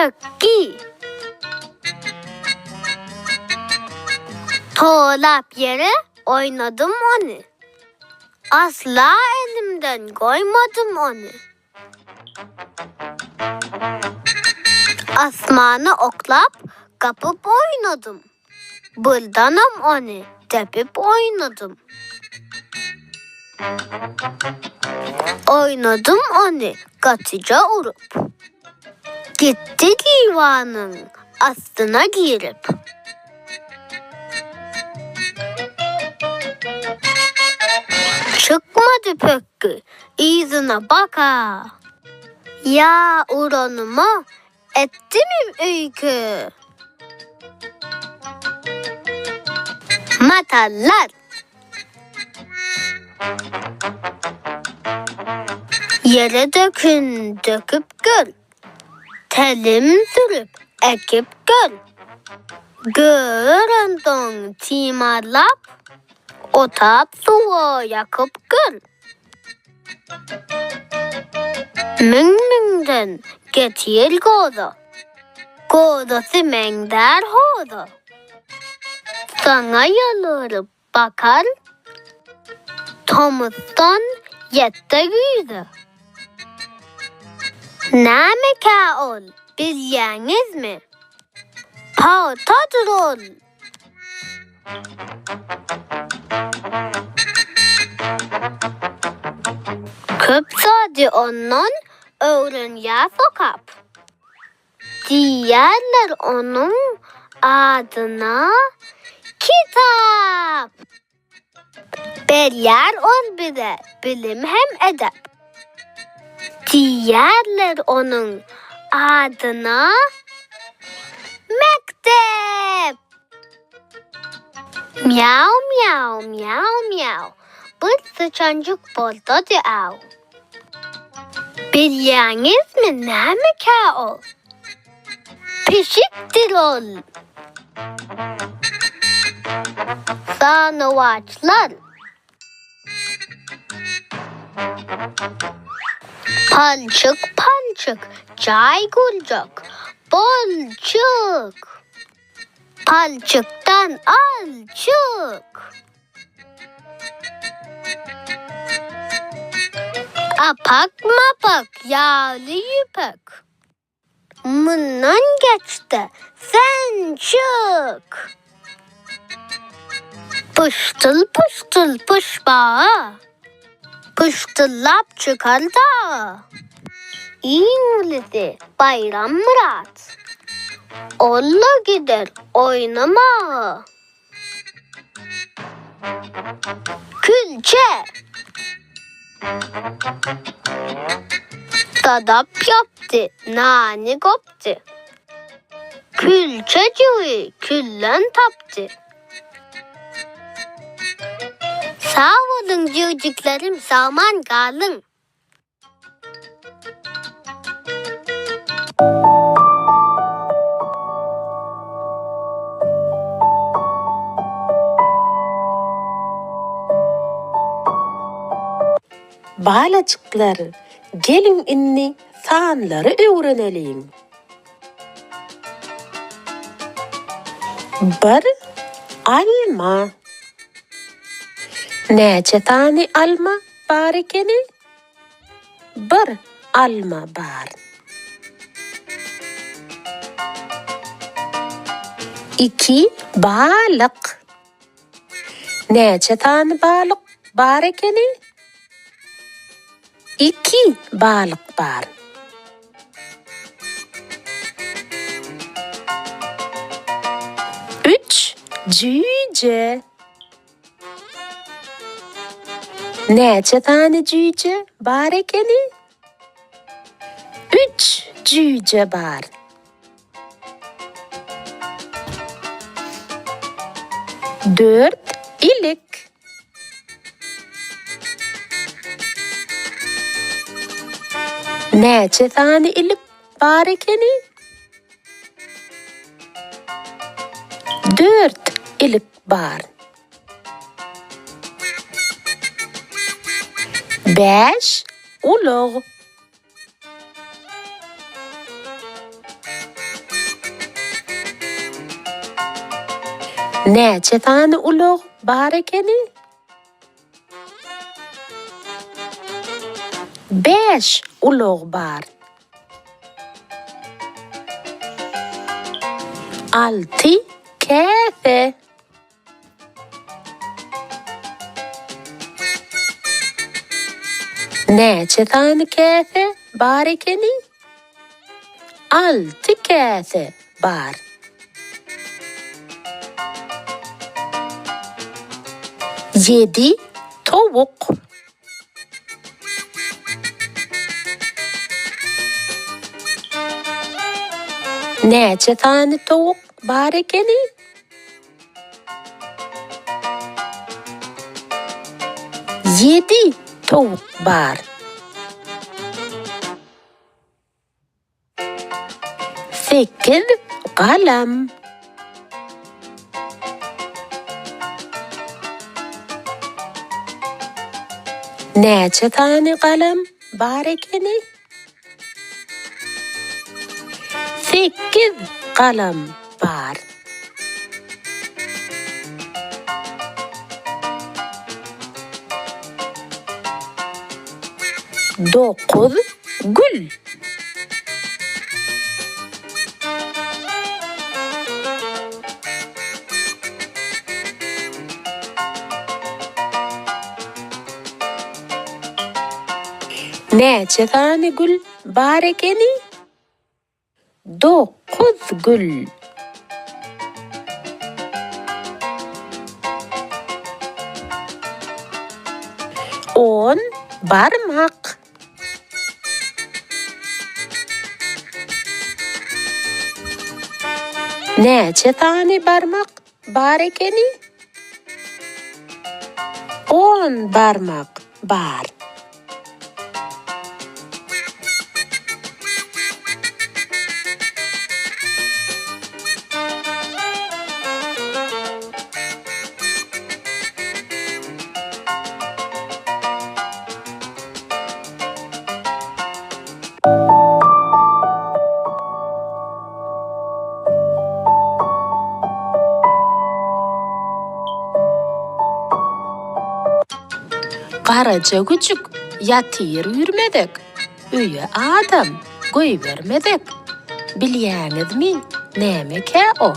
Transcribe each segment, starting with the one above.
Pökgi. Tolap ýere oýnadym ony. Asla elimden goýmadym ony. Asmana oklap, gapyp oýnadym. Birdenem ony depip oýnadym. Oýnadym ony gatyja urup. Gitdi diwanyň astyna girip. Çykmady pökgi yzyna baka. Ýa uranyma etdimim öýke. Matallar. Ýere dökün döküp gör. Telim sürüp ekip gör. Görensoň timarlap, otap suwa ýakyp gör. Müň-müňden getir goza. Gozasy meňzär hoza. Saňa ýylgyryp bakar. Tomusdan ýetse güýze. Nämekä ol, bilýäňizmi? Pagtadyr ol! Köp zady ondan öwrenýäs okap. Diýýärler onuň adyna kitap. Berýär ol bize bilim hem edep. Diýýärler onuň adyna mekdep. Mýau mýau mýau mýau bir syçanjyk bolsady aw. Bilýäňizmi nämekä ol? Pişikdir ol. Sanawaçlar. Palçyk palçyk jaý gurjak bol çyk. Palçykdan al çyk. Apak-mapak ýagly ýüpek. Mundan geç-de sen çyk. Pyşdyl-pyşdyl pyşbaga. Pyşdyllap çykar daga. Iň ulysy Baýrammyrat. Ol-la gider oýnamaga. Külçe. Sadap ýapdy, nany gopdy. Külçejigi külden tapdy. Sag boluň jüýjüklerim sagman galyň. Balajyklar, geliň indi sanlary öwreneliň. Bir alma. Näçe sany alma bar ekeni? Bir alma bar. Iki balyk. Näçe sany balyk bar ekeni? Iki balyk bar. Üç jüýje. Näçe sany jüýje bar ekeni? Üç jüýje bar. Dört ilik. Näçe sany ilik bar ekeni? Dört ilik bar. Bäş ulag. Näçe sany ulag bar ekeni? Bäş ulag bar. Alty käse. Näçe sany käse bar ekeni? Alty käse bar. Ýedi towuk. Näçe sany towuk bar ekeni? Ýedi towuk bar. Sekiz galam. Näçe sany galam bar ekeni? Sekiz galam bar. Dokuz gül. Näçe sany gül bar ekeni? Dokuz gül. On barmak. Näçe sany barmak bar ekeni? On barmak bar. Garaja güjük ýatyr üýrmezek, Öýe adam goýbermezek. Bilýäňizmi, nämekä o?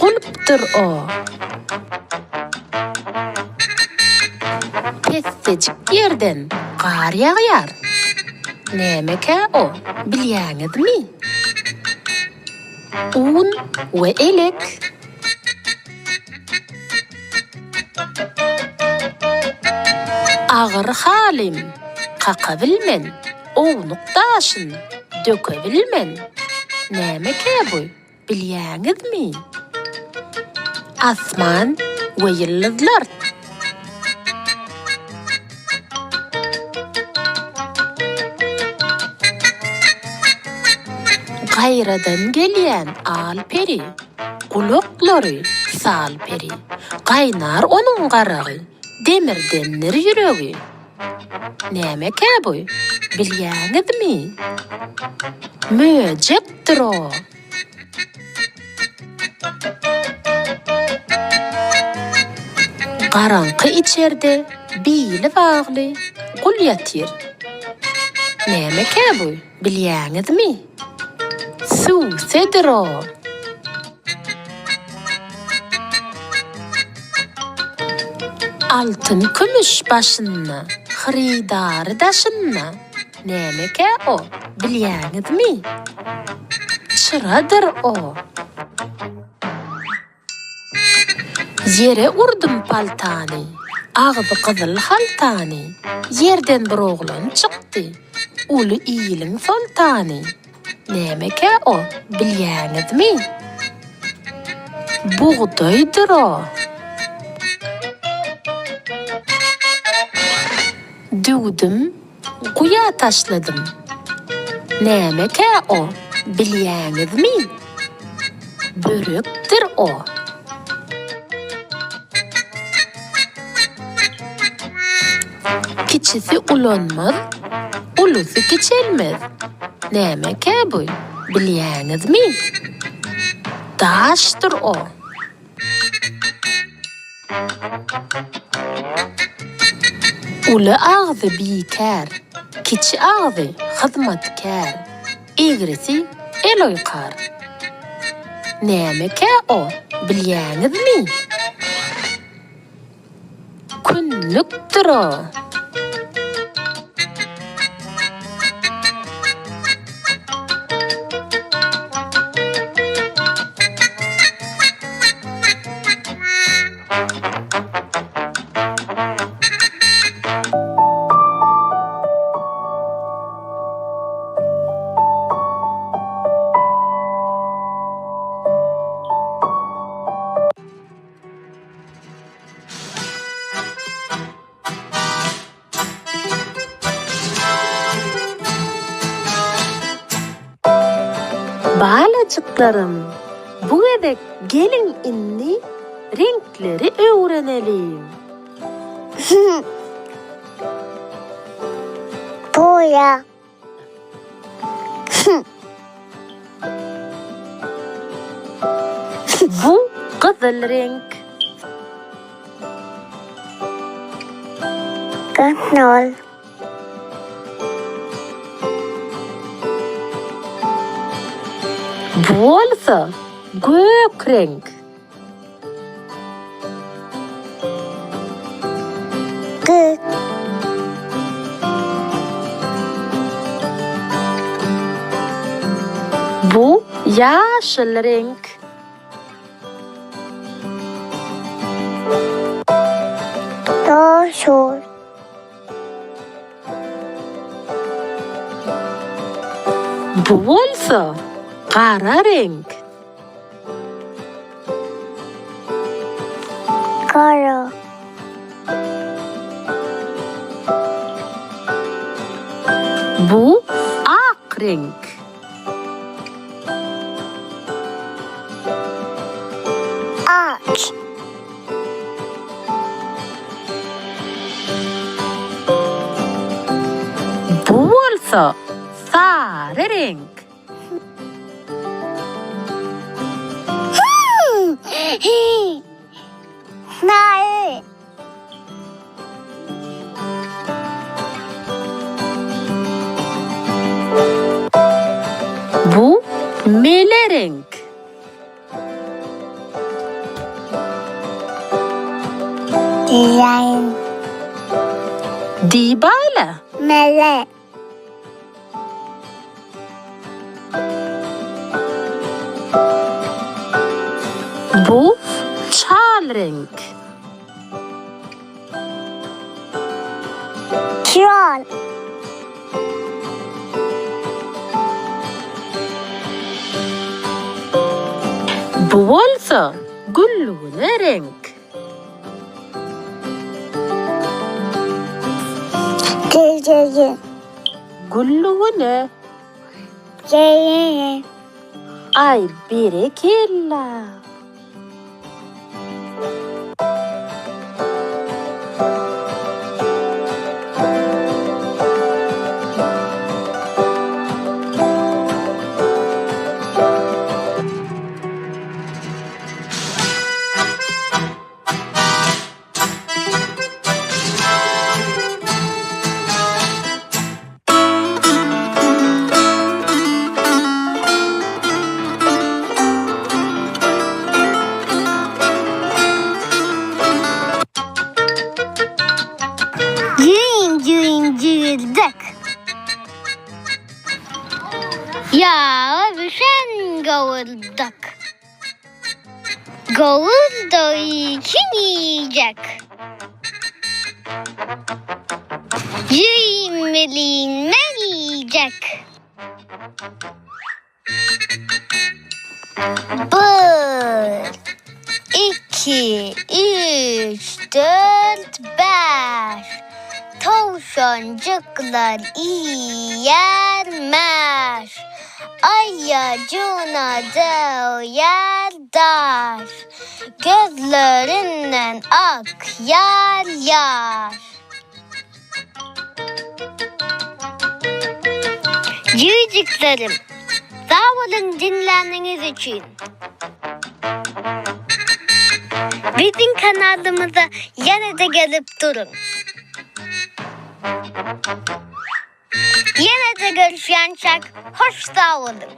Gulpdyr o. Pessejik ýerden gar ýagýar. Nämekä o, bilýäňizmi? Un we elek. Agyr halym kaka bilmen, Ownuk daşyn döke bilmen. Nämekä bu, bilýäňizmi? Asman we ýyldyzlar. Gaýradan gelýän al peri, Gulaklary sal peri. Gaýnar onuň garagy, Demirdendir ýüregi. Nämekä bu, bilýäňizmi? Möjekdir o. Garaňky içerde bili bagly gul ýatyr. Nämekä bu, bilýäňizmi? Süwsedir o. Altyn-kümüş başynda, hyrydary daşynda. Nämekä o, bilýäňizmi? Çyradyr o. Ýere urdum paltany, agzy gyzyl haltany, Ýerden bir oglan çykdy, uly iliň soltany. Nämekä o, bilýäňizmi? Bugdaýdyr o. Düwdüm, guýa taşladym. Nämekä o, bilýäňizmi? Börekdir o. Kiçisi ulanmaz, ulusy kiçelmez. Nämekä bu, bilýäňizmi? Daşdyr o. Uly agzy bikär, kiçi agzy hyzmatkär, egrisi el oýkar. Nämekä o, bilýäňizmi? Kündükdir o. Balajyklarym, bu gezek geliň indi reňkleri öwreneliň. Boýa. Bu gyzyl reňk. Gyzyl. Bu bolsa gök reňk. Gök. Bu ýaşyl reňk. Ýaşyl. Bu bolsa gara reňk. Gara. Bu ak reňk. Ak. Bu bolsa sary reňk. Sary. Bu mele reňk. Dizayn. Diý bala. Mele. Bu çal reňk. Çal. Bu bolsa gülgüne reňk. Gülgüne. Gülgüne. Gülgüne. Aý, berekella! Jüýün jüýün jüýüldek. Ýaga bişen gowurdak. Gowurdagy kim iýjek? Jüýün welin men iýjek. Bir, iki, üç, dört, bäş. Towşanjyklar iýýär mäş. Aýajyna döwýär daş. Gözlerinden akýar ýaş. Jüýjüklerim, sag boluň diňläniňiz üçin. Biziň kanalymyza ýene-de gelip duruň. Ýene-de görüşýänçäk hoş sag boluň.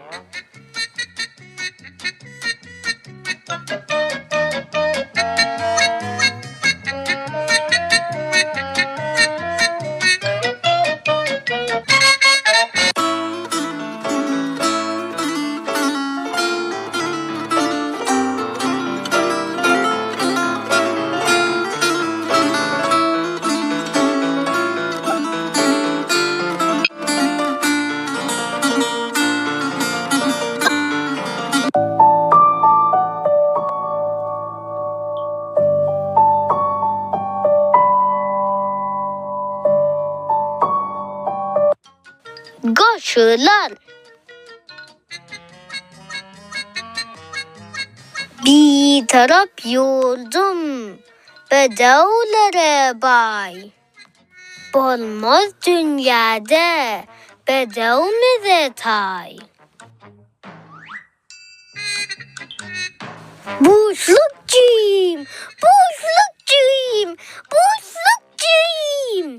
Goşular. Bitarap ýurdum bedewlere baý. Bolmaz dünýäde bedewmize taý. Buşluk jigim, buşluk jigim, buşluk jigim.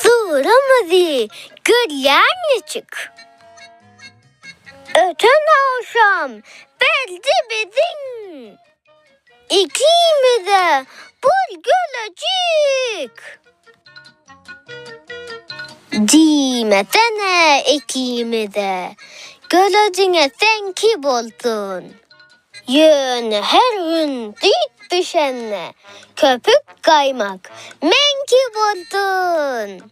Sygyrymyzy görýän niçik. Öten agşam berdi biziň ikimize bir gölejik. Diýmesene ikimize gölejiňe seňki bolsun. Ýöne her gün süýt bişende köpük gaýmak meňki bolsun.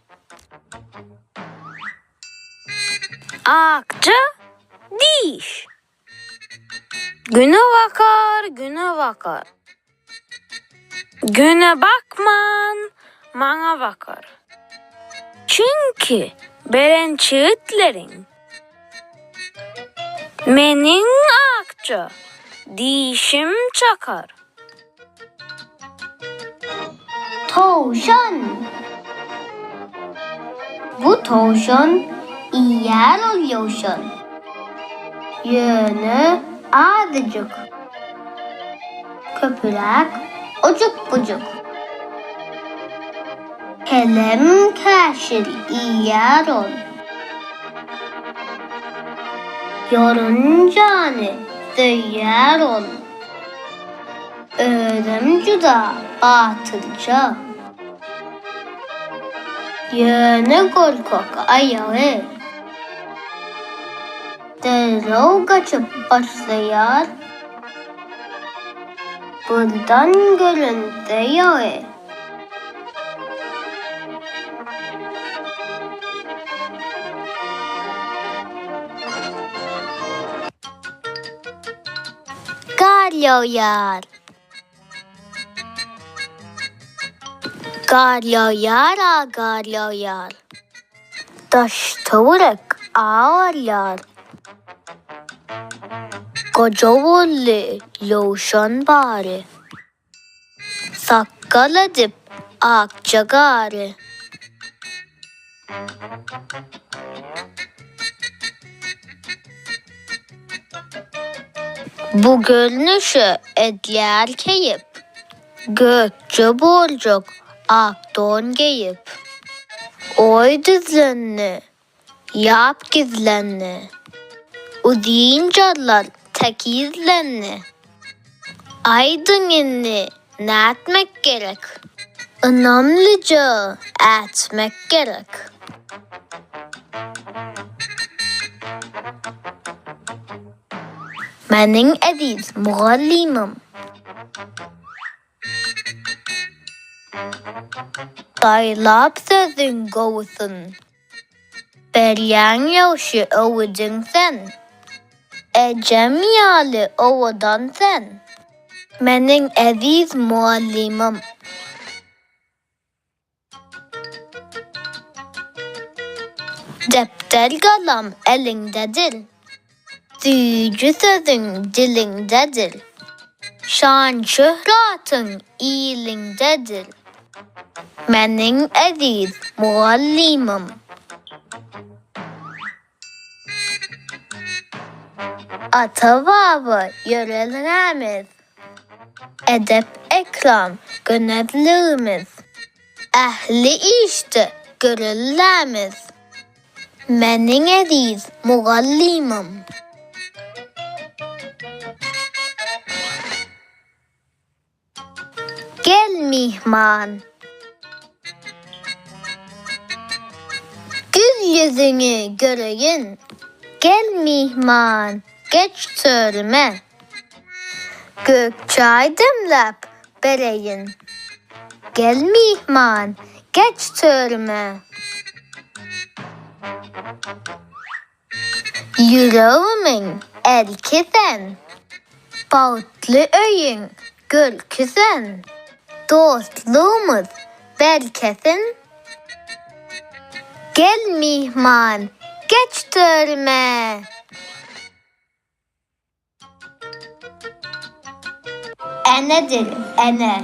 Akja diş. Güne bakar, güne bakar. Güne bakman, maňa bakar. Çünki beren çigitleriň Meniň akja dişim çakar. Towşan. Bu towşan iýýär ol ýowşan. Ýöne azajyk. Köpüräk ojuk-bujuk. Kelem-käşir iýýär ol. Ýorunjany söýýär ol. Özem juda batyrja. Ýöne gorkak aýagy. Derrew gaçyp başlaýar. Birden görünse ýagy. Gar ýagýar. Gar ýagýar-a gar ýagýar. Daş-töwerek agarýar. Goja boldy ýowşan bary. Sakgal edip akja gary. Bu görnüşe edýär keýp. Gökje boljak ak don geýip. Oý düzlendi, ýap gizlendi. Uzyn jarlar tekizlendi. Aýdyň indi nätmek gerek? Ynamlyja ätmek gerek. Meniň eziz mugallymym. Saýlap sözüň gowusyn. Berýäň ýagşy öwüdiň sen. Ejem ýaly owadan sen. Meniň eziz mugallymym. Depder-galam eliňdedir. Süýji sözüň diliňdedir. Şan-şöhratyň iliňdedir. Meniň eziz mugallymym. Ata-baba ýörelgämiz. Edep-ekram gönezligimiz, Ähli işde göreldämiz. Meniň eziz mugallymym. Gel myhman. Gül ýüzüňi göreýin. Gel myhman, geç törüme. Gök çaý demläp bereýin. Gel myhman, geç törüme. Ýüregimiň erki sen, Bagtly öýüň görki sen, Dostlugymyz berkesin. Gel myhman, geç törüme. Enedir, ene.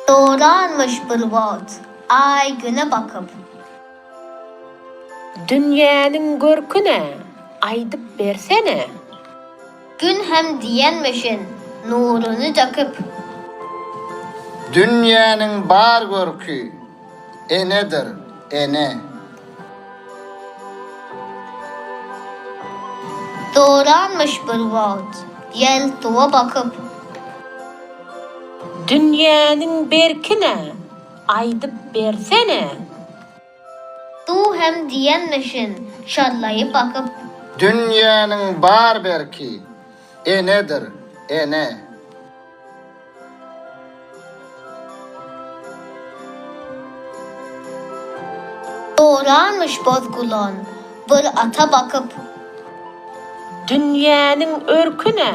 Dogranmyş bir wagt, Aý Güne bakyp. Dünýäniň görküne, aýdyp bersene. Gün hem diýenmişin, nuruny döküp. Dünýäniň bar görki, Enedir, ene. Doranmyş bir wagt, ýel suwa bakyp. Dünýäniň berkine, aýdyp bersene. Suw hem diýenmişin, şarlaýyp akyp. Dünýäniň bar berki, enedir, ene. Doranmyş boz gulan, bir ata bakyp. Dünýäniň örküne,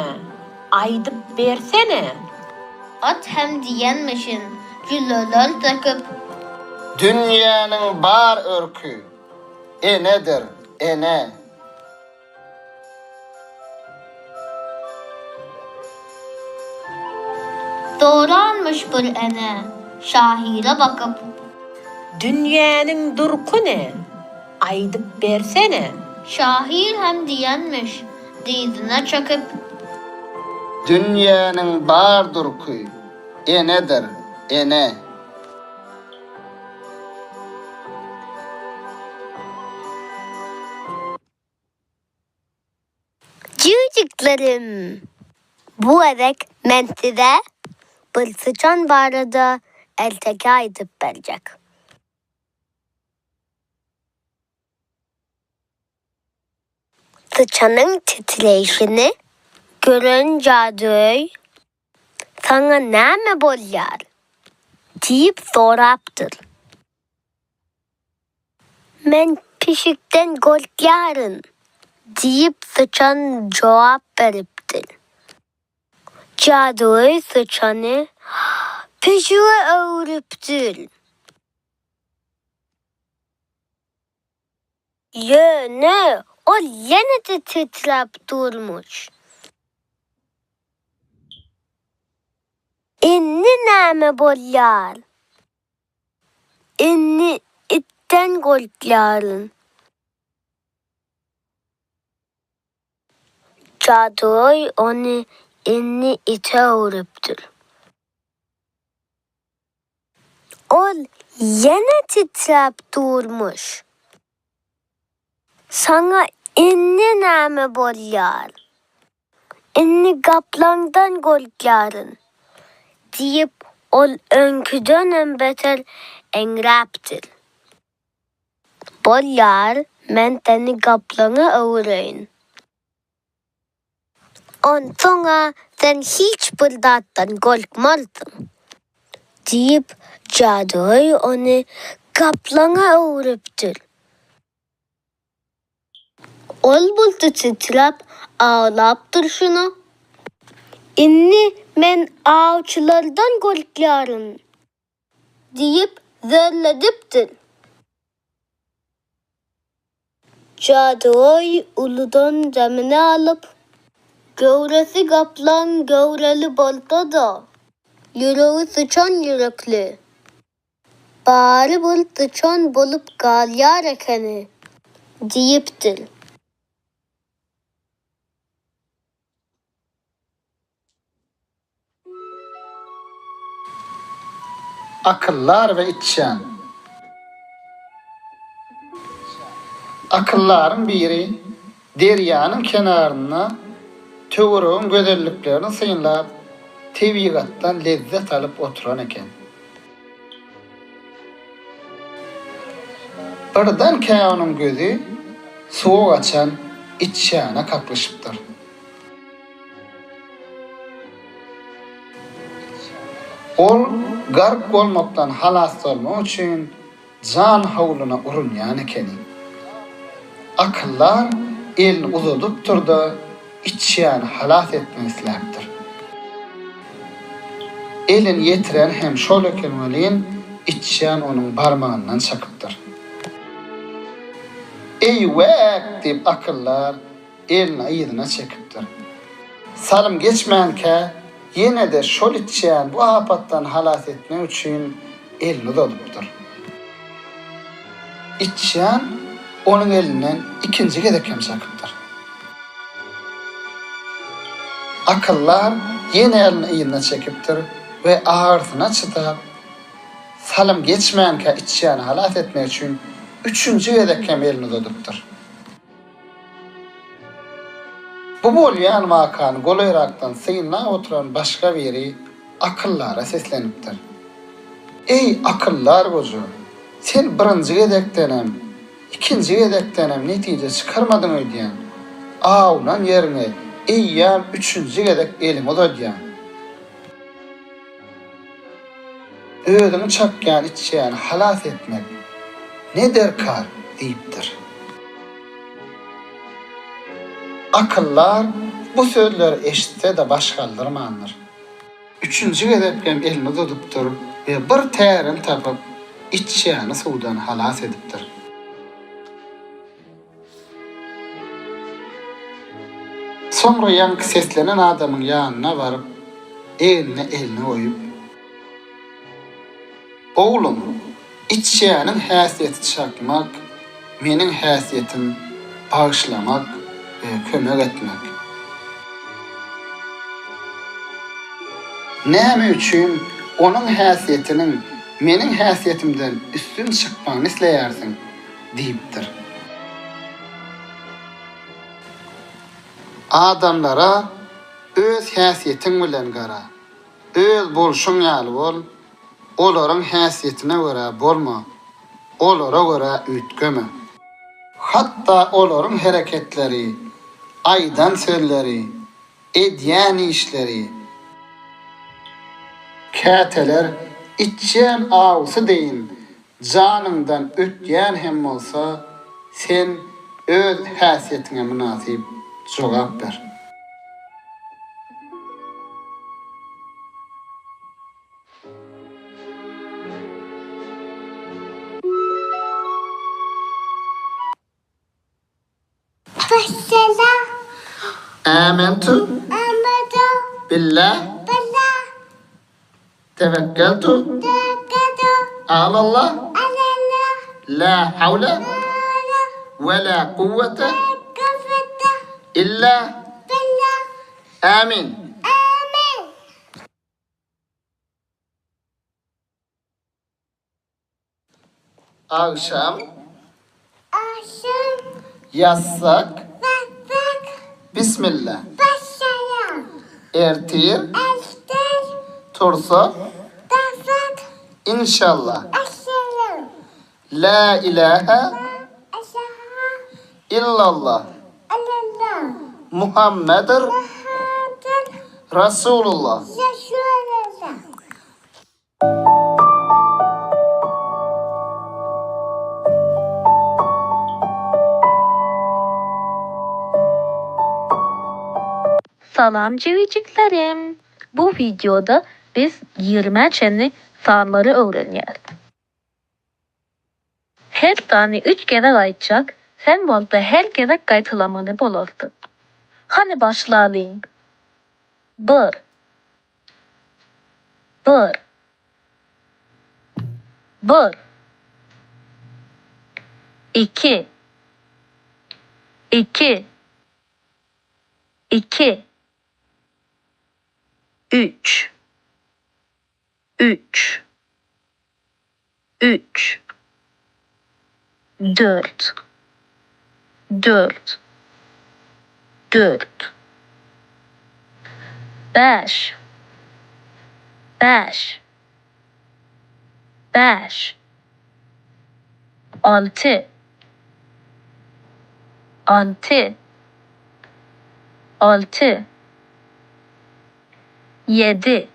aýdyp bersene. At hem diýenmişin, jülleler döküp. Dünýäniň bar örki, enedir, ene. Doranmyş bir ene, şahyra bakyp. Dünýäniň durky ne, aýdyp bersene. Şahyr hem diýenmiş, dyzyna çöküp. Dünýäniň bar durky, enedir, ene. Jüýjüklerim! Bu gezek men size bir syçan barada erteki aýdyp berjek. Syçanyň titreýşini gören jadygöý, Saňa näme bolýar? diýip sorapdyr. Men pişikden gorkýaryn, diýip, syçan jogap beripdir. Jadygöý syçany pişige öwrüpdir. Ýöne ol ýene-de titräp durmuş. Indi näme bolýar? Indi itden gorkýaryn. Jadygöý ony indi ite öwrüpdir. Ol ýene titräp durmuş. Saňa indi näme bolýar? Indi gaplaňdan gorkýaryn, diýip, ol öňküdenem beter eňräpdir. Bolýar, men seni gaplaňa öwüreýin. Onsoň-a sen hiç bir zatdan gorkmarsyň, diýip, jadygöý ony gaplaňa öwrüpdir. Ol bolsa titräp aglap durşuna, Indi men awçylardan gorkýaryn diýip zörledipdir. Jadygöý uludan demini alyp, Göwresi gaplaň göwreli bolsa-da, ýüregi syçan ýürekli. Barybir syçan bolup galýar ekeni, diýipdir. Akyldar we içýan. Akyldaryň biri derýanyň kenarynda töweregiň gözelliklerini synlap, tebigatdan lezzet alyp oturan eken. Birdenkä onuň gözi suwa gaçan içýana kaklyşypdyr. Ol gark bolmakdan halas bolmak üçin jan howluna urunýan ekeni. Akyldar elini uzadypdyr-da, içýany halas etmek isläpdir. Elini ýetiren hem şol eken welin, içýan onuň barmagyndan çakypdyr. Eý-wäk! diýip akyldar elini yzyna çekipdir. Salym geçmänkä, ýene-de şol içýän bu apatdan halas etmek üçin elini uzadypdyr. Içýan onuň elinden ikinji gezek hem çakypdyr. Akyldar ýene elini yzyna çekipdir we agyrysyna çydap, salym geçmänkä içýäni halas etmek üçin üçünji gezek hem elini uzadypdyr. Bu bolýan wakany golaýrakdan synlap oturan başga biri akyldara seslenipdir. Eý, akyldar goja, sen birinji gezekdenem, ikinji gezekdenem netije çykarmadyň öýdýän. Awunan ýeriňe eýýäm üçünji gezek eliňi uzadýaň. Özüňi çakýan içýäni halas etmek ne derkar? diýipdir. Akyldar bu sözleri eşitse-de baş galdyrmandyr. Üçünji gezek hem elini uzadypdyr we bir tärini tapyp, içýäni suwdan halas edipdir. Soňra ýaňky seslenen adamyň ýanyna baryp, egnine elini goýup. Oglum, içýäniň häsiýeti çakmak, meniň häsiýetim bagyşlamak we kömek etmek. Näme üçin onuň häsiýetiniň meniň häsiýetimden üstün çykmagyny isleýärsiň? Diýipdir. Adamlara öz häsiýetiň bilen gara. Öz bolşuň ýaly bol, olaryň häsiýetine görä bolma, olara görä üýtgeme. Hatda olaryň hereketleri, aýdan sözleri, edýän işleri, käteler içýän awusy deýin Janyňdan ötýän hem bolsa, sen öz häsiýetiňe mynasyp jogap ber. Başla. Amentu. Amentu. Billah. Billah. Tewekkeltu. Tewekkeltu. Alallah. Alallah. La hawle. La Ve la kuvvete. Kuvvete. İlla. Billah. Amin. Amin. Agşam. Agşam. Ýatsak. Ýatsak. Bismilla. Başlaýar. Ertir. Ertir. Tursak. Tursak. Inşallah. Inşallah. La ilahe. La ilahe. Illallah. Illallah. Muhammedir. Muhammedir. Rasulullah. Rasulullah. Salam jigijiklerim! Bu wideoda biz ýigrimä çenli sanlary öwrenýäris. Her sany üç gezek aýtjak, sen bolsa her gezek gaýtalamaly bolarsyň. Hany başlalyň. Bir. Bir. Bir. Iki. Iki. Iki. Üç. Üç. Üç. Dört. Dört. Dört. Bäş. Bäş. Bäş. Alty. Alty. Alty. Ýedi.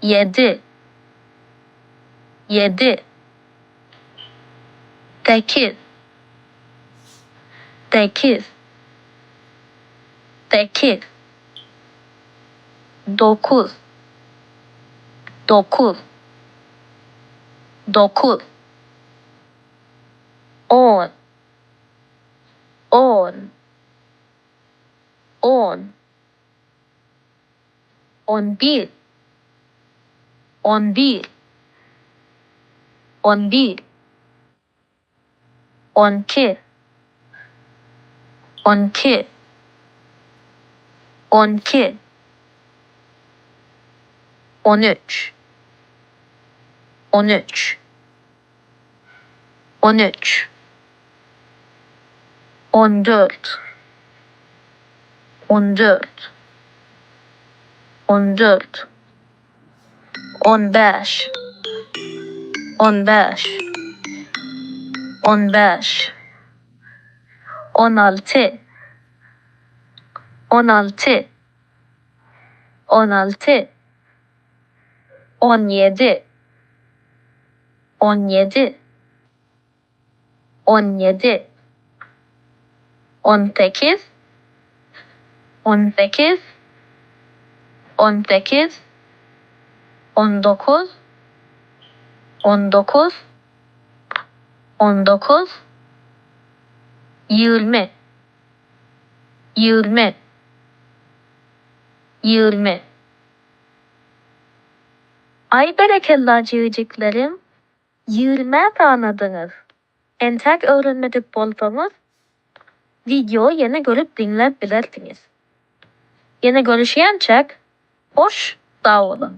Ýedi. Ýedi. Sekiz. Sekiz. Sekiz. Dokuz. Dokuz. Dokuz. On. On. On. 11 11 11 12 12 12 13 13 13 14 14 14 15 15 15 16 16 16 17 17 17 18 18 18 19 19 19 20 20 20 Aý berekella jigijiklerim, ýigrimä sanadyňyz. Entäk öwrenmedik bolsaňyz, wideo ýene görüp diňläp bilersiňiz. Ýene görüşýänçäk, hoş sag boluň!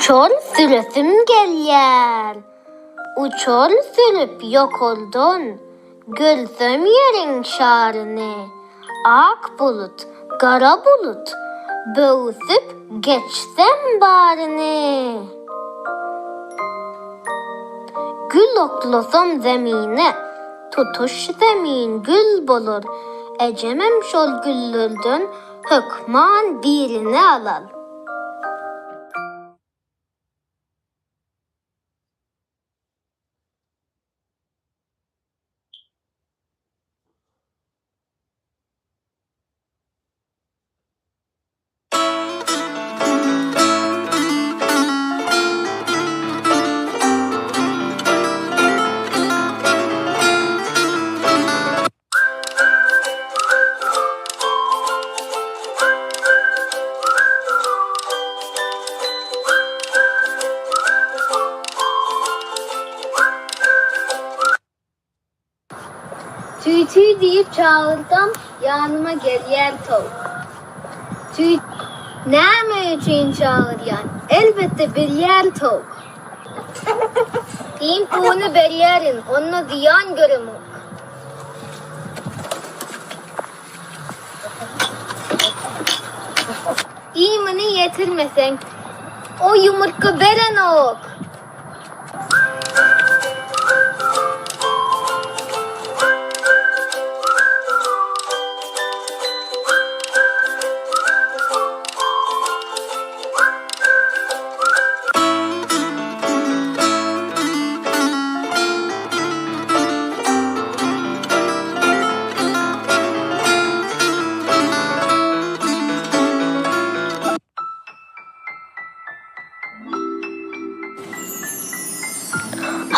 Uçar süresim gelýär. Uçar sürüp ýokardan Görsem ýeriň şaryny. Ak bulut, gara bulut, Böwsüp geçsem baryny. Gül oklasam zemine, Tutuş zemin gül bolar. Ejemem şol güllerden Hökman birini alar. Tüý-tüý diýip çagyrsam, ýanyma gelýär towuk. Tüý, Näme üçin çagyrýan? Elbetde bilýär towuk. Iým puluny berýärin, onda zyýan göremok. Iýmini ýetirmeseň, o ýumurtga berenok.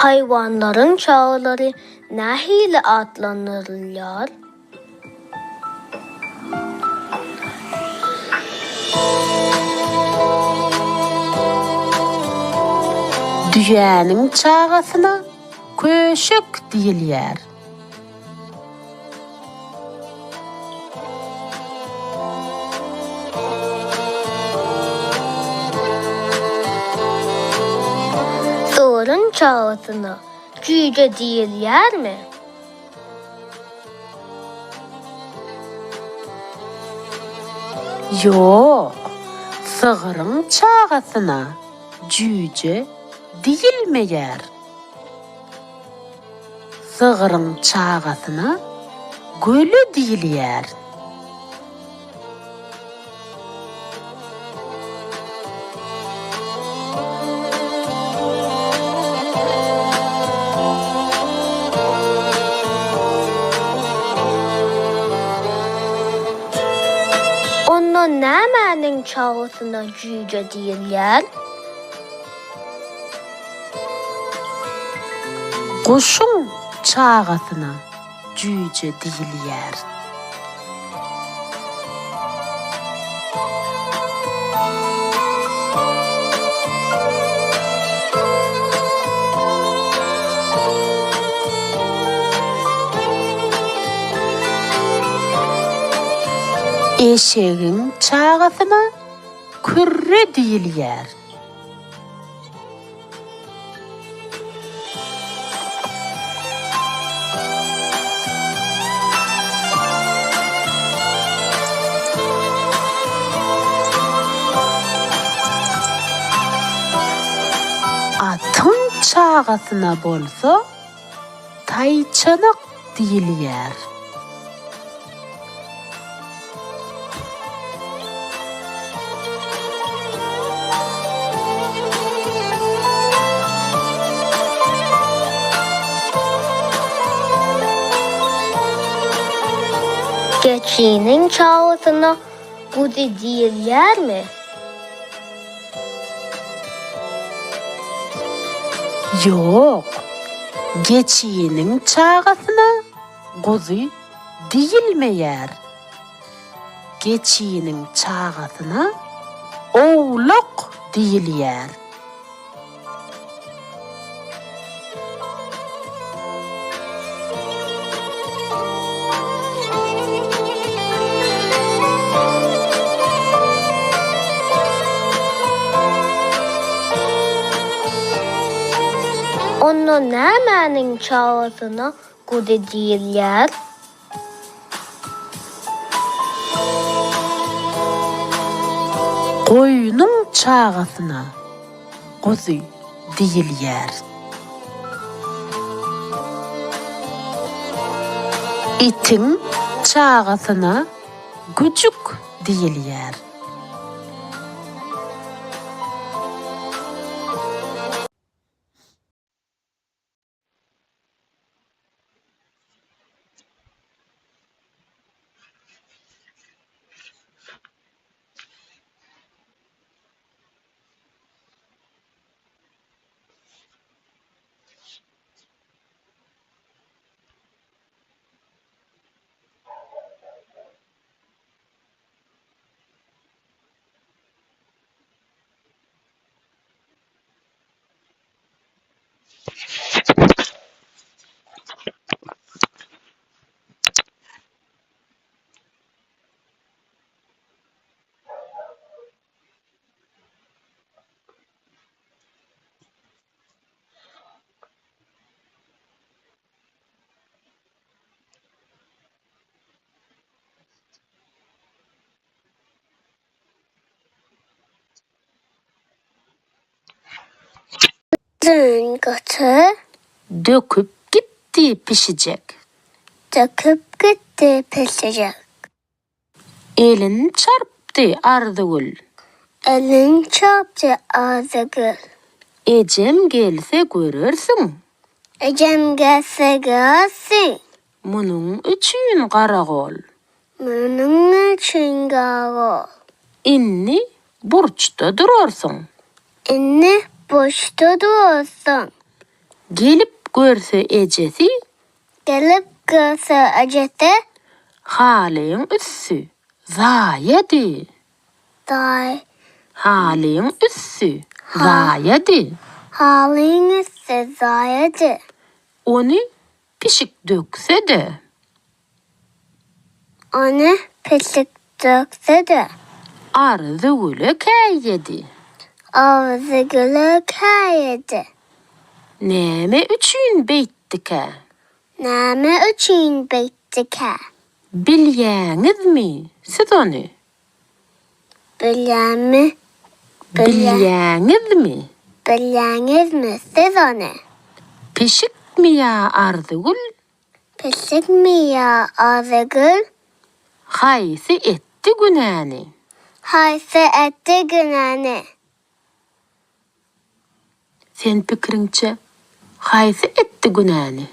Haýwanlaryň çagalary nähili atlandyrylýar? Düýäniň çagasyna köşek diýilýär. Sygryň çagasyna jüýje diýilýärmi? Ýok, sygryň çagasyna jüýje diýilmeýär. Sygryň çagasyna göle diýilýär. Onda nämäniň çagasyna jüýje diýilýär? Guşuň çagasyna jüýje diýilýär. Eşegiň çagasyna kürre diýilýär. Atyň çagasyna bolsa taýçanak diýilýär. Geçiniň çagasyna guzy diýilýärmi? Ýok, geçiniň çagasyna guzy diýilmeýär. Geçiniň çagasyna owlak diýilýär. Onda nämäniň çagasyna guzy diýilýär? Goýnuň çagasyna guzy diýilýär. Itiň çagasyna güjük diýilýär. Dün gaty. Döküp gitdi pişijek. Döküp gitdi pişijek. Elin çarpdy Arzygül. Elin çarpdy Arzygül. Ejem gelse görersiň. Ejem gelse görersiň. Munuň üçin garagol. Munuň üçin garagol. Indi burçda durarsyň. Indi burçda durarsyň. Gelip görse ejesi. Gelip görse ejesi. Halyň üsti zaýady. Zaý. Halyň üsti zaýady. Halyň üsti zaýady. Ony pişik dökse-de. Ony pişik dökse-de. Arzygüle käýedi. Arzygüle käýedi. Näme üçin beýtdikä? Näme üçin beýtdikä? Bilýäňizmi siz ony? Bilýänmi? Bilýäňizmi? Bilýäňizmi siz ony? Pişikmi ýa Arzygül? Pişikmi ýa Arzygül? Haýsy etdi günäni? Haýsy etdi günäni? Sen pikiriňçe haýsy etdi günäni?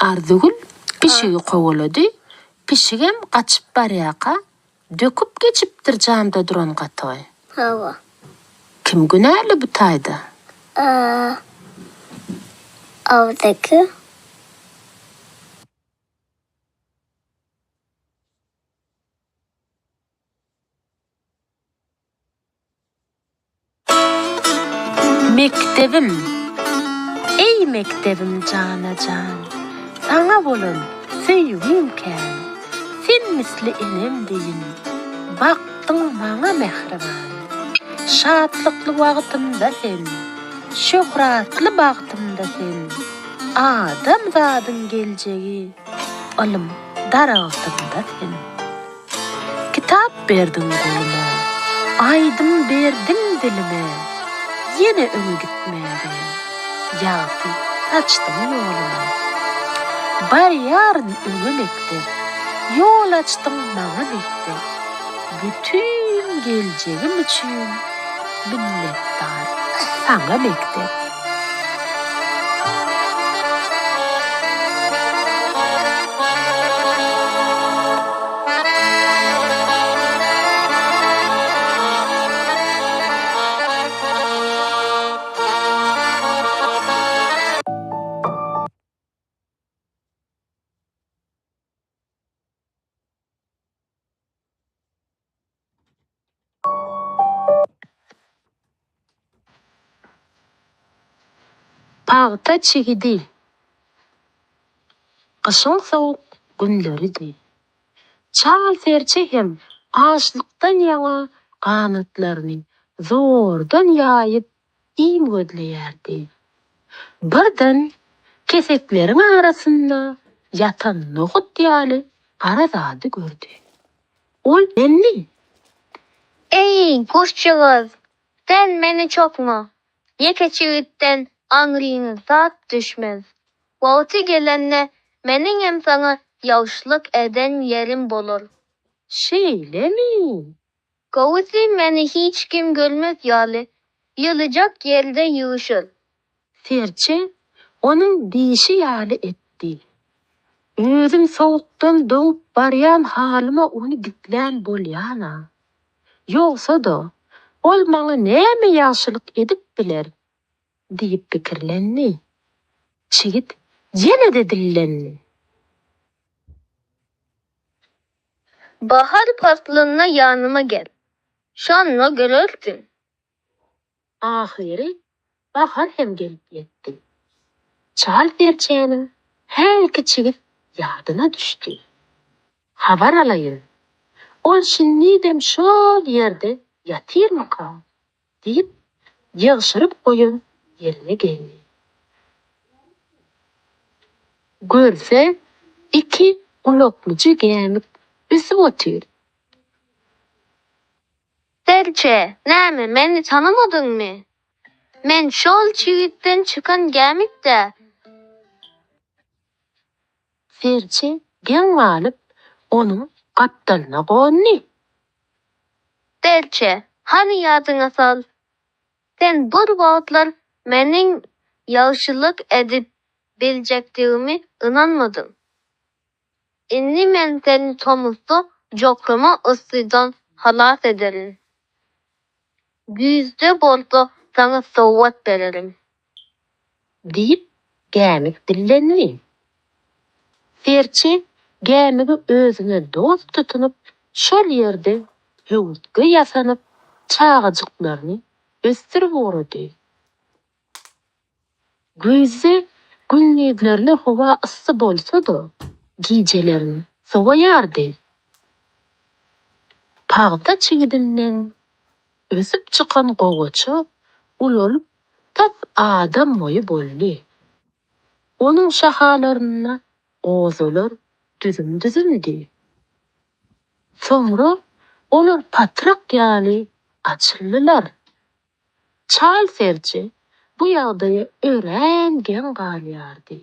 Arzygül pişigi kowalady, pişigem gaçyp barýarka döküp geçipdir jamda duran gatygy. Hawa. Kim günäli bu taýda? Arzygül. Mekdebim, eý mekdebim jana-jan, Saňa bolan söýgim kän. Sen misli enem deýin, Bakdyň maňa mähriban. Şatlykly wagtymda sen, Şöhratly bagtymda sen, Adamzadyň geljegi. Ylym daragtynda sen. Kitap berdiň goluma, aýdym berdiň dilime, Ýene öňe gitmäge, ýagty saçdyň ýoluma. Barýaryn öňe mekdep, ýol açdyň maňa mekdep, Bütin geljegim üçin minnetdar saňa mekdep. Pagta çigidi. Gyşyň sowuk günleridi. Çal serçe hem açlykdan ýaňa ganatlaryny zordan ýaýyp iým gözleýärdi. Birden kesekleriň arasynda ýatan nohut ýaly gara zady gördi. Ol Menmi? Eý, guşjagaz, sen meni çokma, Ýeke çigitden aňryňa zat düşmez. Wagty gelende meniňem saňa ýagşylyk eden ýerim bolar. Şeýlemi? Gowusy meni hiç kim görmez ýaly, ýylyjak ýerde ýygyşyr. Serçe onuň diýşi ýaly etdi. Özüm sowukdan doňup barýan halyma ony gizlän bolýan-a. Ýogsa-da, ol maňa näme ýagşylyk edip biler? diýip pikirlendi. Çigit ýene-de dillendi. Bahar paslynda ýanyma gel. Şonda görersiň. Ahyry bahar hem gelip ýetdi. Çal serçäniň hälki çigit ýadyna düşdi. Habar alaýyn. Ol şindidem şol ýerde ýatyrmyka? diýip, ýygşyryp goýan ýerine geldi. Görse, iki gulaklyja gämik ösüp otyr. Serçe, näme, meni tanamadyňmy? Men şol çigitden çykan gämik-dä. Serçe geň galyp, onuň gapdalyna gondy. Serçe, hany ýadyňa sal, sen bir wagtlar meniň ýagşylyk edip biljekdigime ynanmadyň. Indi men seni tomusda jokrama yssydan halas ederin. Güýzde bolsa saňa sowgat bererin. Diýip, gämik dillendi. Serçe gämigi özüne dost tutunyp, şol ýerde höwürtge ýasanyp, çagajyklaryny ösdürip ugrady. Güýzde gündizlerine howa yssy bolsa-da, gijelerin sowaýardy. Pagta çigidinden ösüp çykan gowaça ulalyp tas adam boýy boldy. Onuň şahalarynda gozalar düzüm-düzümdi. Soňra olar patrak ýaly açyldylar. Çal serçe bu ýagdaýa örän geň galýardy.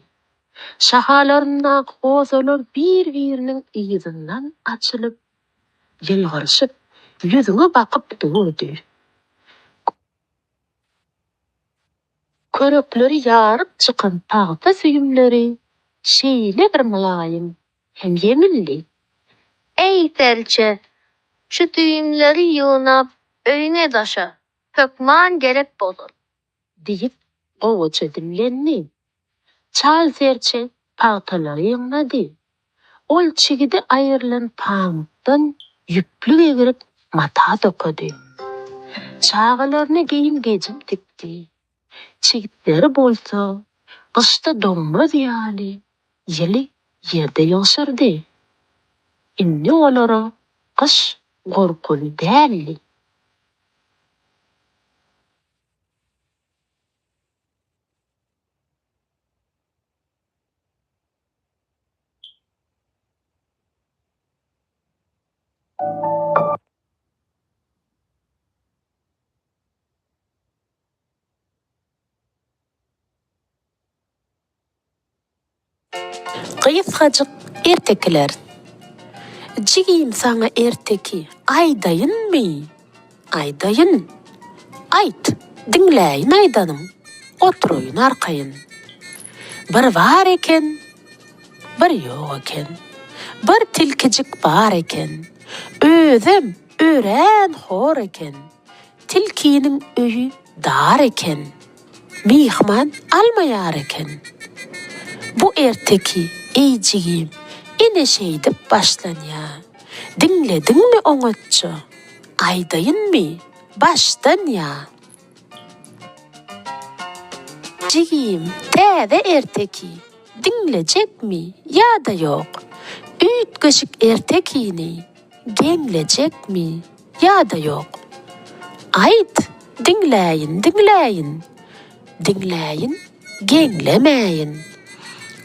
Şahalaryndaky gozalar bir-biriniň yzyndan açylyp, ýylgyryşyp, ýüzüňe bakyp durdy. Körekleri ýaryp çykan pagta süýümleri şeýle bir mylaýym hem ýeňildi. Eý, serçe, şu süýümleri ýygnap, öýüňe daşa, hökman gerek bolar. Diýip, gowaça dillendi. Çal serçe pagtalary ýygnady. Ol çigidi aýrylan pamykdan ýüplük egrip, mata dokady. Çagalaryna geýim-gejim tikdi. Çigitleri bolsa, gyşda doňmaz ýaly, ýyly ýerde ýygşyrdy. Indi olara gyş gorkuly däldi. Gysgajyk ertekiler. Jigim saňa erteki aýdaýynmy? Aýdaýyn. Aýt, diňläýin aýdanyň, oturaýyn arkaýyn. Bir bar eken, bir ýok eken. Bir tilkijik bar eken. Özem örän hor eken. Tilkiniň öýi dar eken. Myhman almaýar eken. Bu erteki, eý jigim, ine şeýdip başlanýar. Diňlediňmi oňatja? Aýdaýynmy, başdan ýa? Jigim, täze erteki, diňlejekmi ýa-da ýok? Üýtgeşik ertekini geňlejekmi ýa-da ýok? Aýt, diňläýin, diňläýin, diňläýin, geňlemäýin.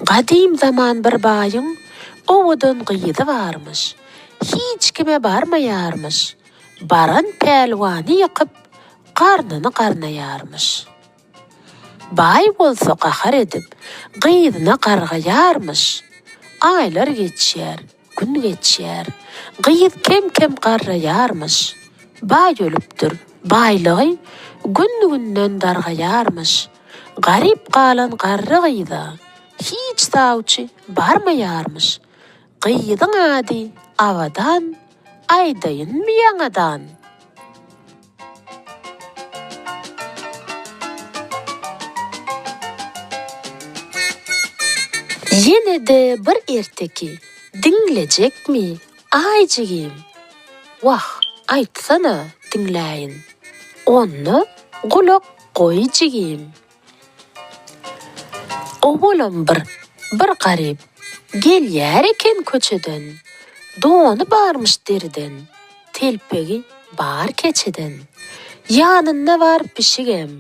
Gadym zaman bir baýyň owadan gyzy barmyş. Hiç kime barmaýarmyş. Baran pälwany ýykyp, garnyny garnaýarmyş. Baý bolsa gahar edip, gyzyna gargaýarmyş. Aýlar geçýär, gün geçýär. Gyz kem-kem garraýarmyş. Baý ölüpdir, baýlygy gün-günden dargaýarmyş. Garyp galan garry gyza hiç sawçy barmaýarmyş. Gyzyň ady Abadan, aýdaýynmy ýaňadan? Ýene-de bir erteki diňlejekmi, aý jigim? Wah, aýtsana, diňläýin. Onda gulak goý jigim. Owalam bir bir garyp gelýär eken köçeden, Dony barmyş deriden, telpegi bar keçeden. Ýanynda bar pişigem,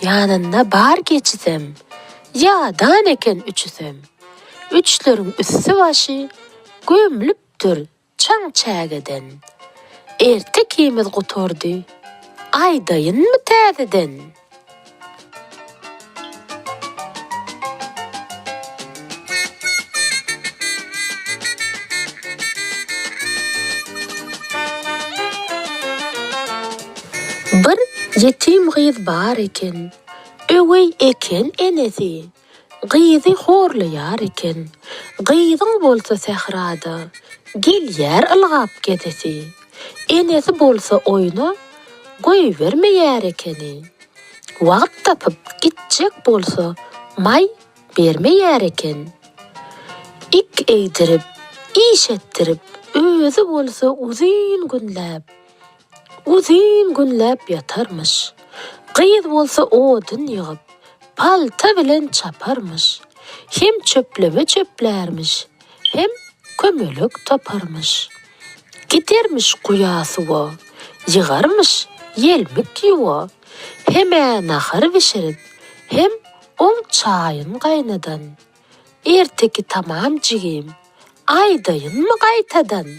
ýanynda bar geçisem, Ýadan eken üçüsem. Üçleriň üsti-başy gömlüpdir Çaň çägeden. Ertekimiz gutardy, aýdaýynmy täzeden? Bir ýetim gyz bar eken, öweý eken enesi. Gyzy horlaýar eken. Gyzyň bolsa sährada Gelýär ylgap gezesi. Enesi bolsa oýna Goýbermeýär ekeni. Wagt tapyp gitjek bolsa Maý bermeýär eken. Ik egdirip, iş etdirip, Özi bolsa uzyn günläp. Uzyn günläp ýatarmyş. Gyz bolsa odun ýygyp, palta bilen çaparmyş. Hem çöpleme çöplärmiş, hem kömelek taparmyş. Gidermiş guýa suwa, ýygarmyş ýelmik ýuwa. Hem-ä nahar bişirip, hem oň çaýyn gaýnadan. Erteki tamam jigim, aýdaýynmy gaýtadan?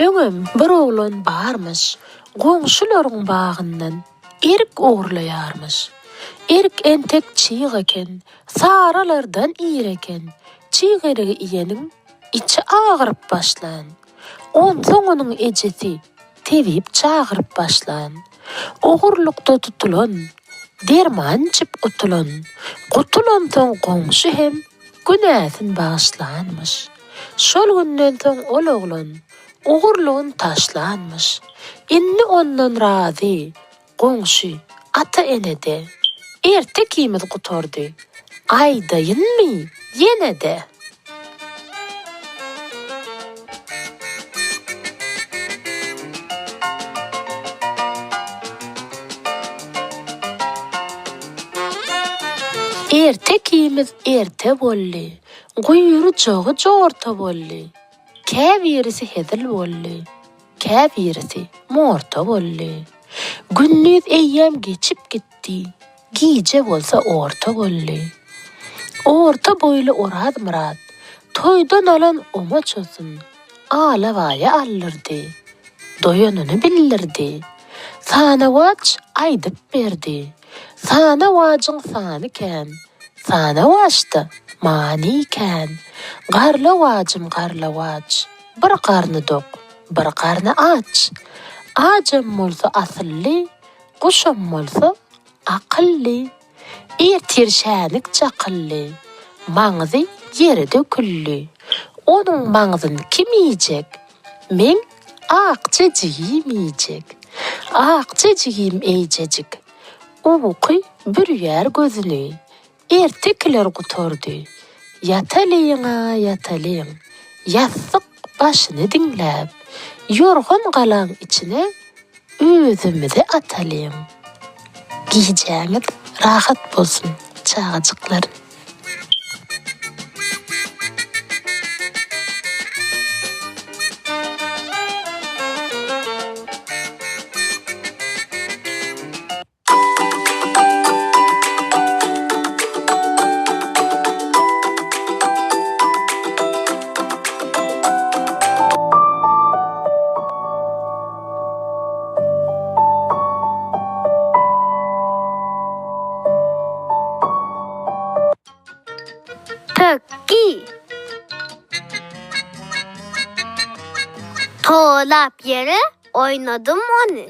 Öňem bir oglan barmyş, goňşularyň bagyndan erik ogurlaýarmyş. Erik entek çyg eken, saralardan ir eken. Çyg erigi iýeniň içi agyryp başlan. Onsoň onuň ejesi tebip çagyryp başlan. Ogurlykda tutulan, derman içip gutulan. Gutulansoň goňşy hem günäsin bagyşlanmyş. Şol günden soň ol oglan ogurlygyn taşlanmyş. Indi ondan razy Goňşy, ata-ene-de, ertekimiz gutardy, aýdaýynmy ýene-de? Ertekimiz erte boldy, guýrujagy jorta boldy, käbirisi hezil boldy. Käbirisi morta boldy. Gündiz eýýäm geçip gitdi, gije bolsa orta boldy. Orta boýly Orazmyrat toýdan alan omaçasyn Alabaýa aldyrdy. Doýanyny bildirdi. Sanawaç aýdyp berdi. Sanawajyň sany kän, sanawaçda many kän. Garlawajym garlawaç. Bir garny dok, bir garny aç. Ajam bolsa asylly, guşam bolsa akylly. Ertir şänik çakyldy, maňzy ýere döküldi. Onuň maňzyn kim iýjek? Meň akja jigim iýjek. Akja jigim eýjejik. Uky bürýär gözüni. Ertekiler gutardy. Ýatalyň-a, ýatalyň. Ýassyk başyny diňläp, ýorgan galaň içine özümizi atalyň. Gijäňiz rahat bolsun, çagajyklar. Pökgi. Tolap ýere oýnadym ony.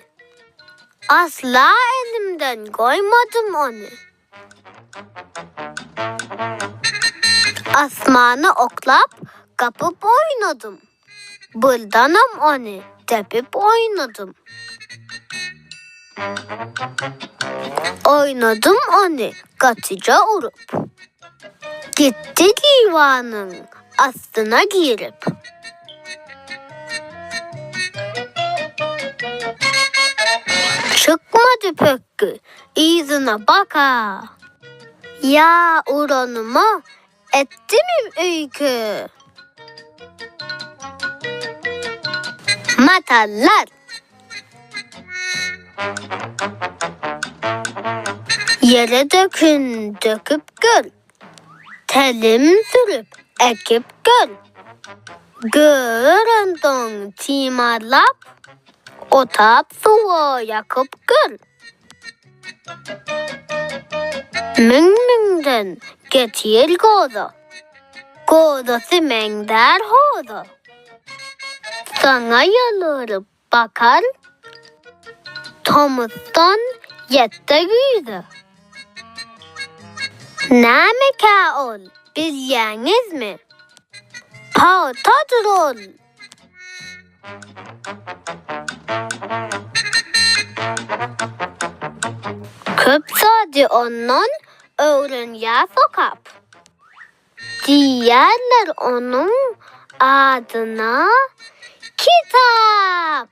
Asla elimden goýmadym ony. Asmana oklap, gapyp oýnadym. Buldanam ony depip oýnadym. Oýnadym ony gatyja urup. Gitdi diwanyň astyna girip. Çykmady pökgi yzyna baka. Ýa uranyma etdimim öýke. Matallar. Ýere dökün döküp gör. Telim sürüp ekip gör. Görensoň timarlap, otap suwa ýakyp gör. Müň-müňden getir goza. Gozasy meňzär hoza. Saňa ýalbaryp bakar, Tomusdan ýetse güýze. Nämekä ol, bilýäňizmi? Pagtadyr ol! Köp zady ondan öwrenýäs okap. Diýýärler onuň adyna kitap.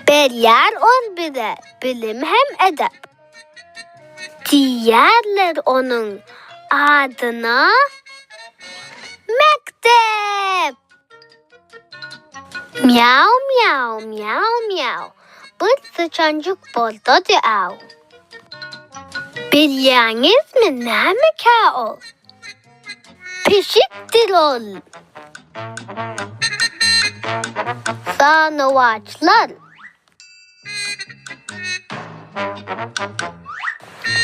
Berýär ol bize bilim hem edep. Diýýärler onuň adyna mekdep. Mýau mýau mýau mýau bir syçanjyk bolsady aw. Bilýäňizmi nämekä ol? Pişikdir ol. Sanawaçlar.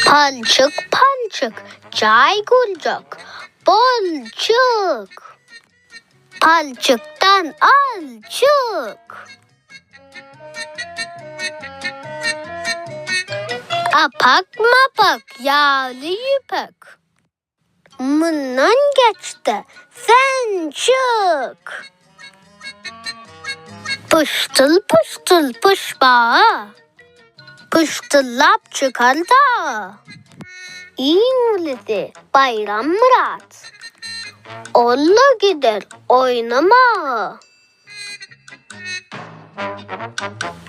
Palçyk palçyk jaý gurjak bol çyk. Palçykdan al çyk. Apak mapak ýagly ýüpek. Mundan geç-de sen çyk. Pyşdyl-pyşdyl pyşbaga. Pyşdyllap çykar daga. Iň ulysy Baýrammyrat. Ol-da gider oýnamaga.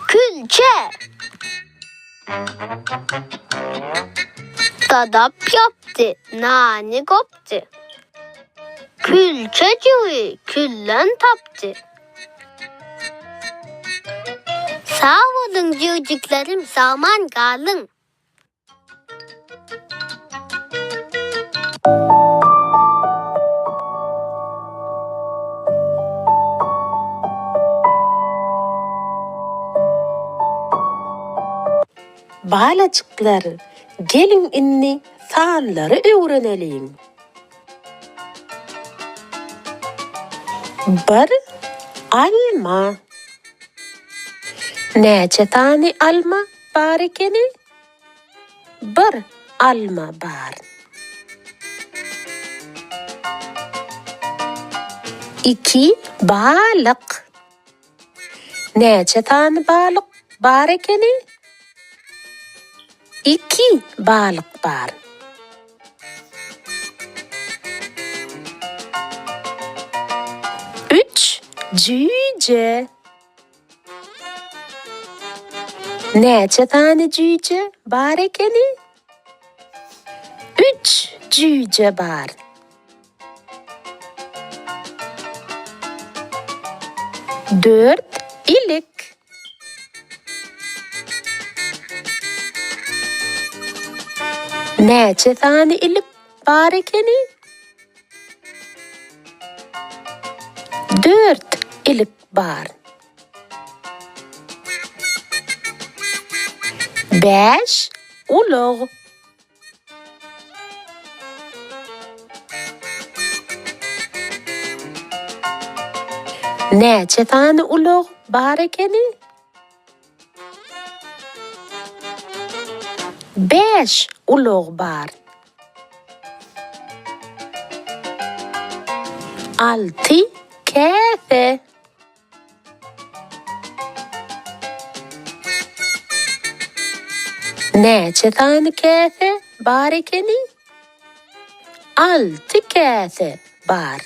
Külçe. Sadap ýapdy, nany gopdy. Külçejigi külden tapdy. Sag boluň jüýjüklerim sagman galyň. Balajyklar, geliň indi sanlary öwreneliň. Bir alma. Näçe sany alma bar ekeni? Bir alma bar. Iki balyk. Näçe sany balyk bar ekeni? Iki balyk bar. Üç jüýje. Näçe sany jüýje bar ekeni? Üç jüýje bar. Dört ilik. Näçe sany ilik bar ekeni? Dört ilik bar. Bäş ulag. Näçe sany ulag bar ekeni? Bäş ulag bar. Alty käse. Näçe sany käse bar ekeni? Alty käse bar.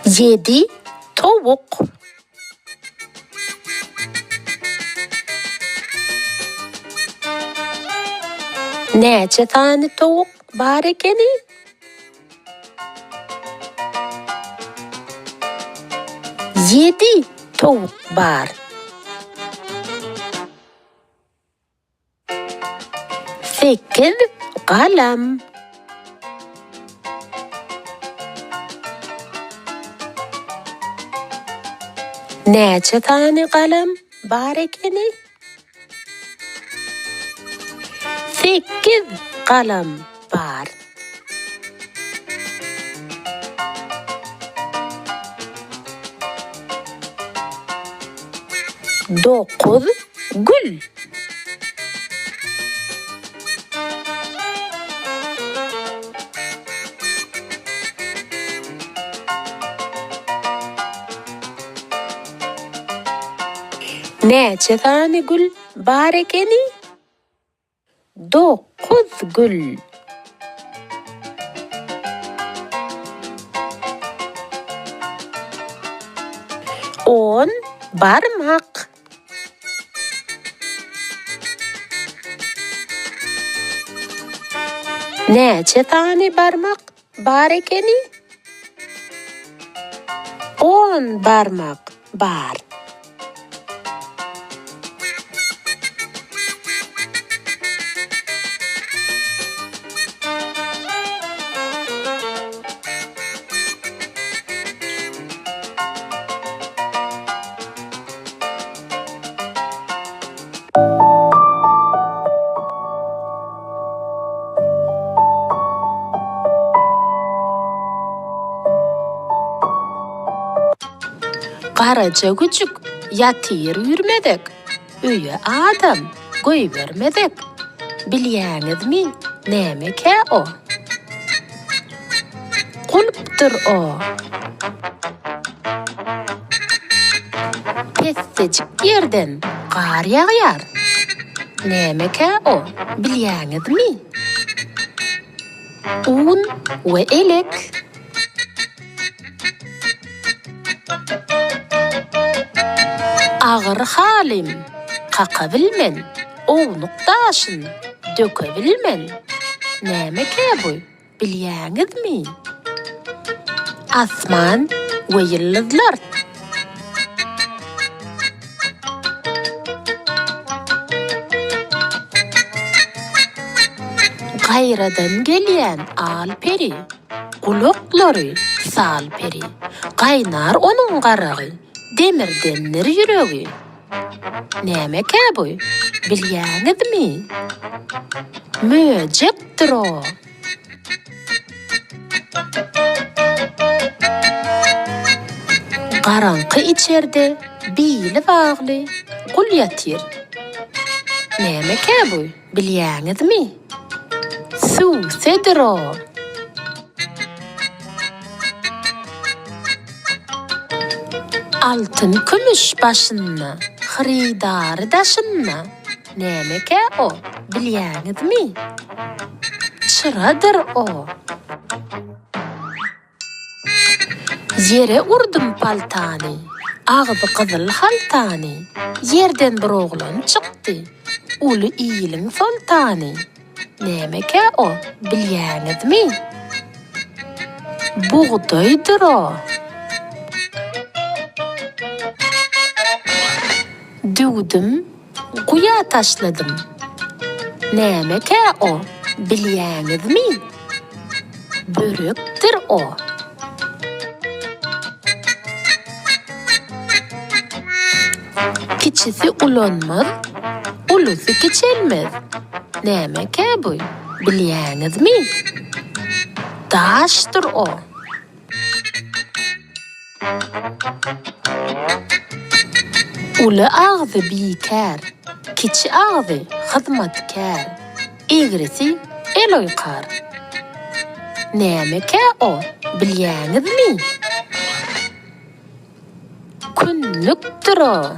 Ýedi towuk. Näçe sany towuk bar ekeni? Ýedi towuk bar. Sekiz galam. Näçe sany galam bar ekeni? Sekiz galam bar. Dokuz gül. Näçe sany gül bar ekeni? Dokuz gül. On barmak. Näçe sany barmak bar ekeni? On barmak bar. Garaja güjük ýatyr üýrmezek, Öýe adam goýbermezek. Bilýäňizmi, nämekä o? Gulpdyr o. Pessejik ýerden gar ýagýar. Nämekä o, bilýäňizmi? Un we elek. Agyr halym kaka bilmen, Ownuk daşyn döke bilmen. Nämekä bu, bilýäňizmi? Asman we ýyldyzlar. Gaýradan gelýän al peri, Gulaklary sal peri. Gaýnar onuň garagy, Demirdendir ýüregi. Nämekä bu, bilýäňizmi? Möjekdir o. Garaňky içerde bili bagly gul ýatyr. Nämekä bu, bilýäňizmi? Süwsedir o. Altyn-kümüş başynda, hyrydary daşynda. Nämekä o, bilýäňizmi? Çyradyr o. Ýere urdum paltany, agzy gyzyl haltany, Ýerden bir oglan çykdy, uly iliň soltany. Nämekä o, bilýäňizmi? Bugdaýdyr o. Düwdüm, guýa taşladym. Nämekä o, bilýäňizmi? Börekdir o. Kiçisi ulanmaz, ulusy kiçelmez. Nämekä bu, bilýäňizmi? Daşdyr o. Uly agzy bikär, kiçi agzy hyzmatkär, egrisi el oýkar. Nämekä o, bilýäňizmi? Kündükdir o.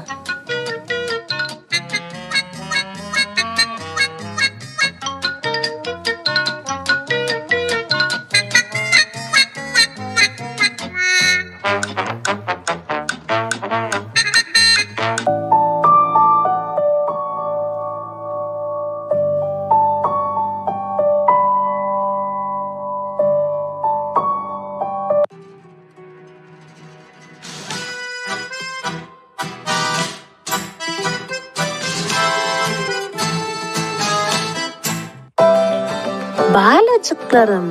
Balajyklarym,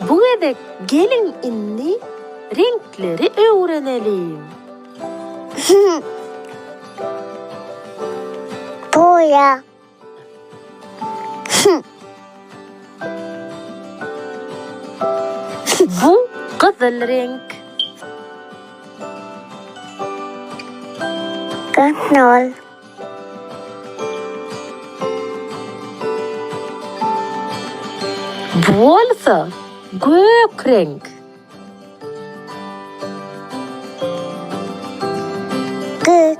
bu gezek geliň indi reňkleri öwreneliň. Boýa. Bu gyzyl reňk. Gyzyl. Bu bolsa gök reňk. Gök.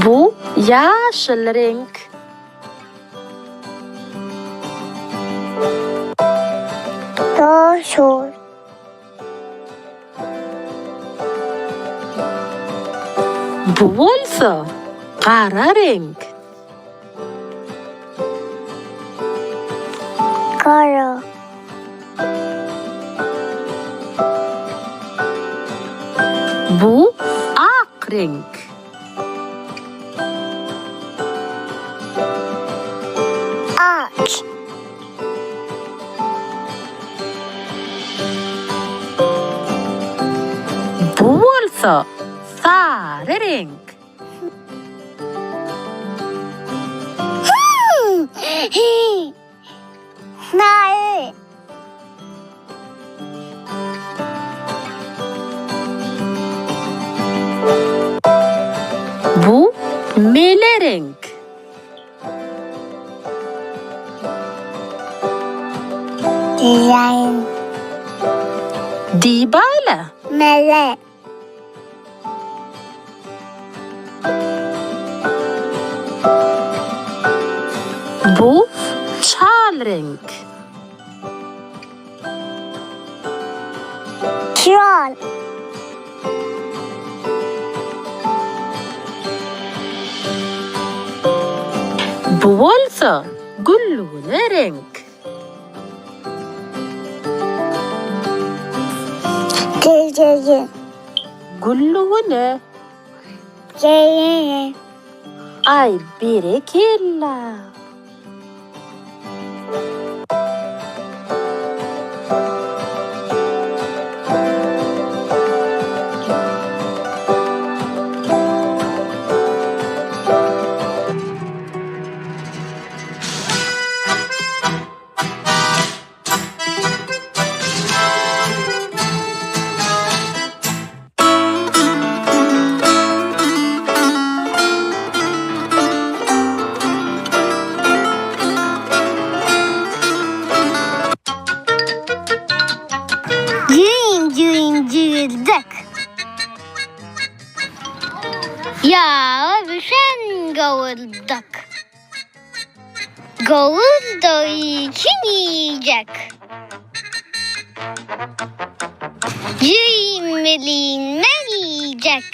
Bu ýaşyl reňk. Ýaşyl. Bu bolsa gara reňk. Gara. Bu ak reňk. Ak. Bu bolsa sary reňk. Sary. Bu mele reňk. Dizayn. Diý bala. Mele. Bu çal reňk. Çal. Bu bolsa gülgüne reňk. Gülgüne. Gülgüne. Gülgüne. Aý, berekella! Jüýüm jüýüm jüýüldek. Ýaga düşen gowurdak. Gowurdagy kim iýjek? Jüýüm welin men iýjek.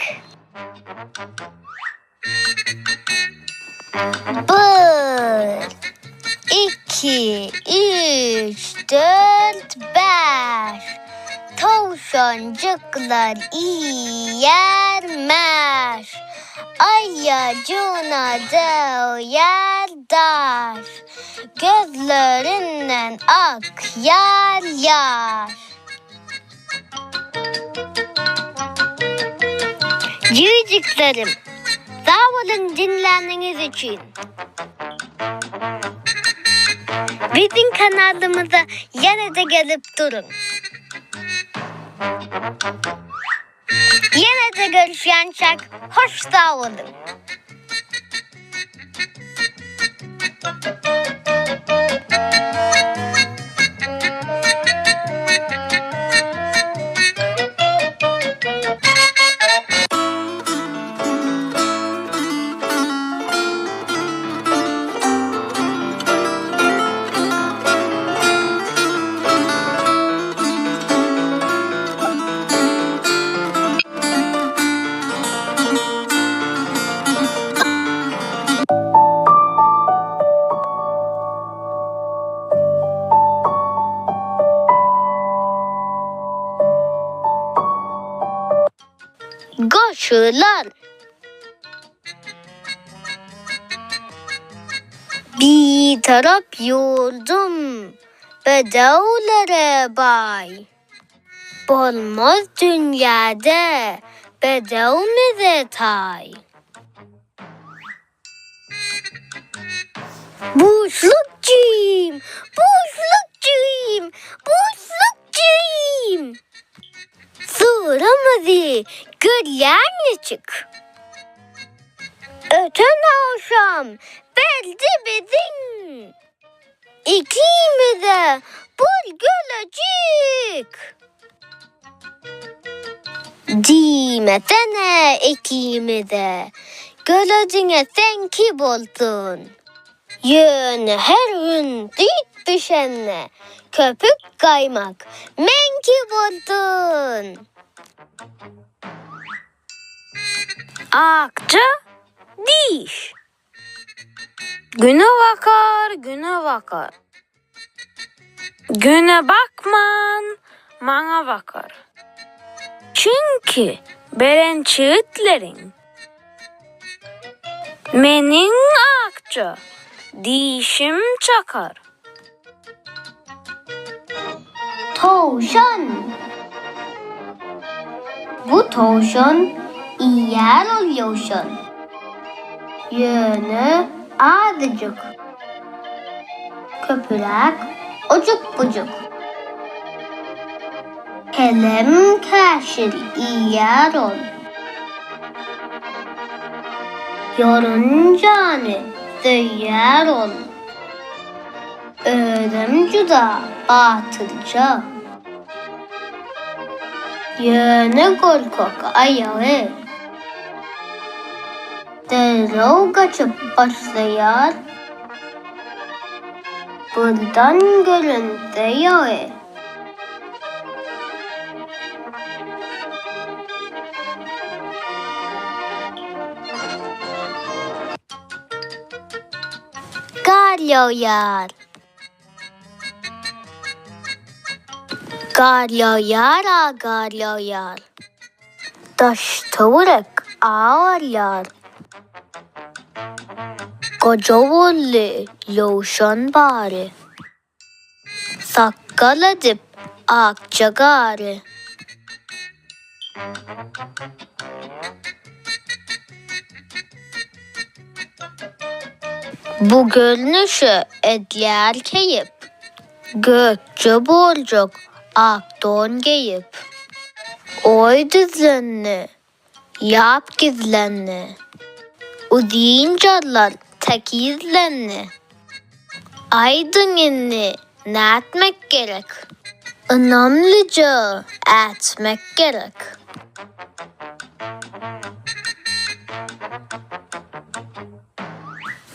Bir, iki, üç, dört, bäş. Towşanjyklar iýýär mäş. Aýajyna döwýär daş. Gözlerinden akýar ýaş. Jüýjüklerim, sag boluň diňläniňiz üçin. Biziň kanalymyza ýene-de gelip duruň. Ýene-de görüşýänçäk hoş sag boluň. Goşular. Bitarap ýurdum bedewlere baý. Bolmaz dünýäde bedewmize taý. Buşluk jigim, buşluk jigim, buşluk jigim! Sygyrymyzy görýän niçik? Öten agşam berdi biziň ikimize bir gölejik. Diýmesene ikimize. Görejiňe seňki bolsun. Ýöne her gün süýt bişende köpük gaýmak meňki bolsun. Akja diş. Güne bakar, güne bakar. Güne bakman, maňa bakar. Çünki beren çigitleriň Meniň akja dişim çakar. Towşan. Bu towşan iýýär ol ýowşan. Ýöne azajyk. Köpüräk ojuk-bujuk. Kelem käşir iýýär ol. Ýorunjany söýýär ol. Özem juda batyrja. Ýöne gorkak aýagy. Derrew gaçyp başlaýar. Birden görünse ýagy. Gar ýagýar. Gar ýagýar-a gar ýagýar. Daş-töwerek agarýar. Goja boldy ýowşan bary. Sakgal edip akja gary. Bu görnüşe edýär keýp. Gökje boljak ak don geýip. Oý düzlendi, ýap gizlendi. Uzyn jarlar tekizlendi. Aýdyň indi nätmek gerek? Ynamlyja ätmek gerek.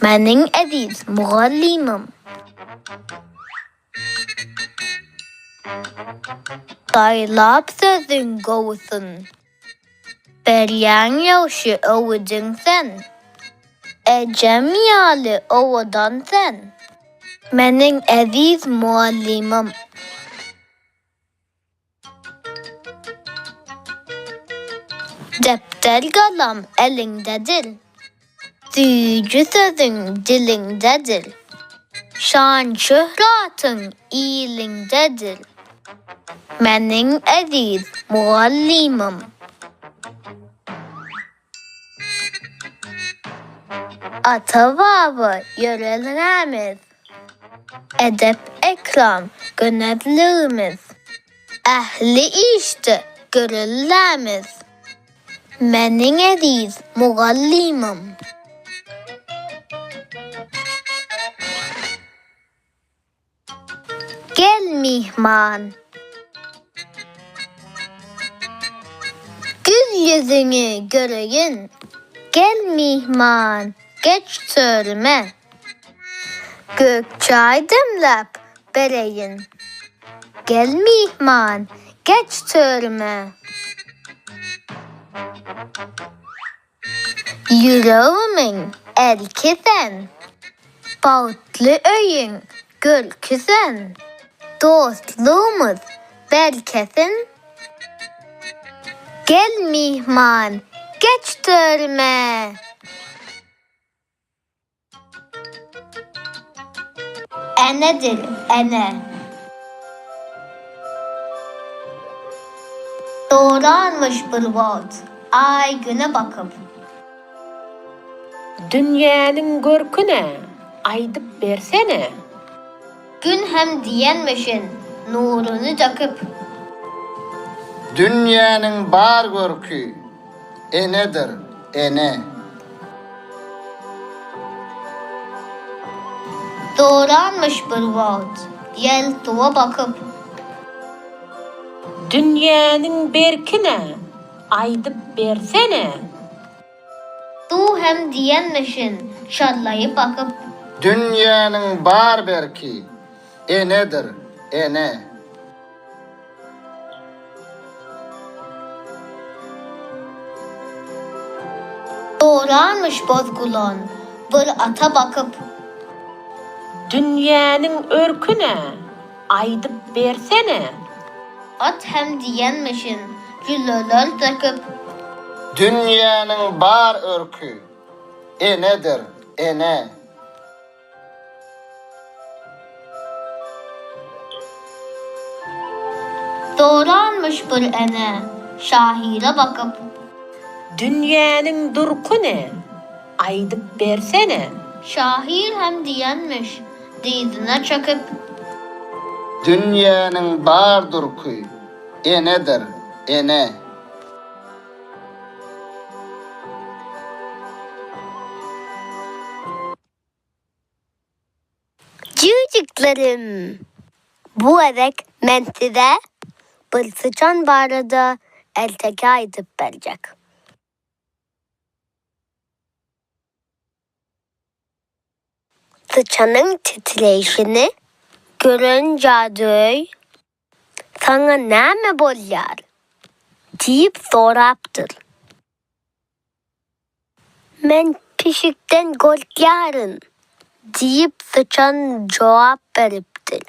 Meniň eziz mugallymym. Saýlap sözüň gowusyn. Berýäň ýagşy öwüdiň sen. Ejem ýaly owadan sen. Meniň eziz mugallymym. Depder-galam eliňdedir, Süýji sözüň diliňdedir, Şan-şöhratyň iliňdedir, Meniň eziz mugallymym. Ata-baba ýörelgämiz, Edep-ekram gönezligimiz, Ähli işde göreldämiz, Meniň eziz mugallymym. Gel myhman. Gül ýüzüňi göreýin. Gel myhman, geç törüme. Gök çaý demläp bereýin. Gel myhman, geç törüme. Ýüregimiň erki sen, Bagtly öýüň görki sen, Dostlugymyz berkesin. Gel myhman, geç törüme. Enedir, ene. Doranmyş bir wagt Aý Güne bakyp. Dünýäniň görküne aýdyp bersene. Gün hem diýenmişin nuruny döküp. Dünýäniň bar görki Enedir, ene. Doranmyş bir wagt ýel suwa bakyp. Dünýäniň berkine aýdyp bersene. Suw. hem diýenmişin şallaýy bakyp. Dünýäniň bar berki enedir, ene. Doranmyş boz gulan bir ata bakyp. Dünýäniň örki nä, aýdyp bersene? At hem diýenmişin jülleler söküp. Dünýäniň bar örki enedir, ene. Doranmyş bir ene şahyra bakyp. Dünýäniň durky ne, aýdyp bersene? Şahyr hem diýenmiş dyzyna çöküp. Dünýäniň bar durky enedir, ene. Jüýjüklerim! Bu gezek men size bir syçan barada erteki aýdyp berjek. Syçanyň titreýşini gören jadygöý, Saňa näme bolýar? diýip sorapdyr. Men pişikden gorkýaryn, diýip, syçan jogap beripdir.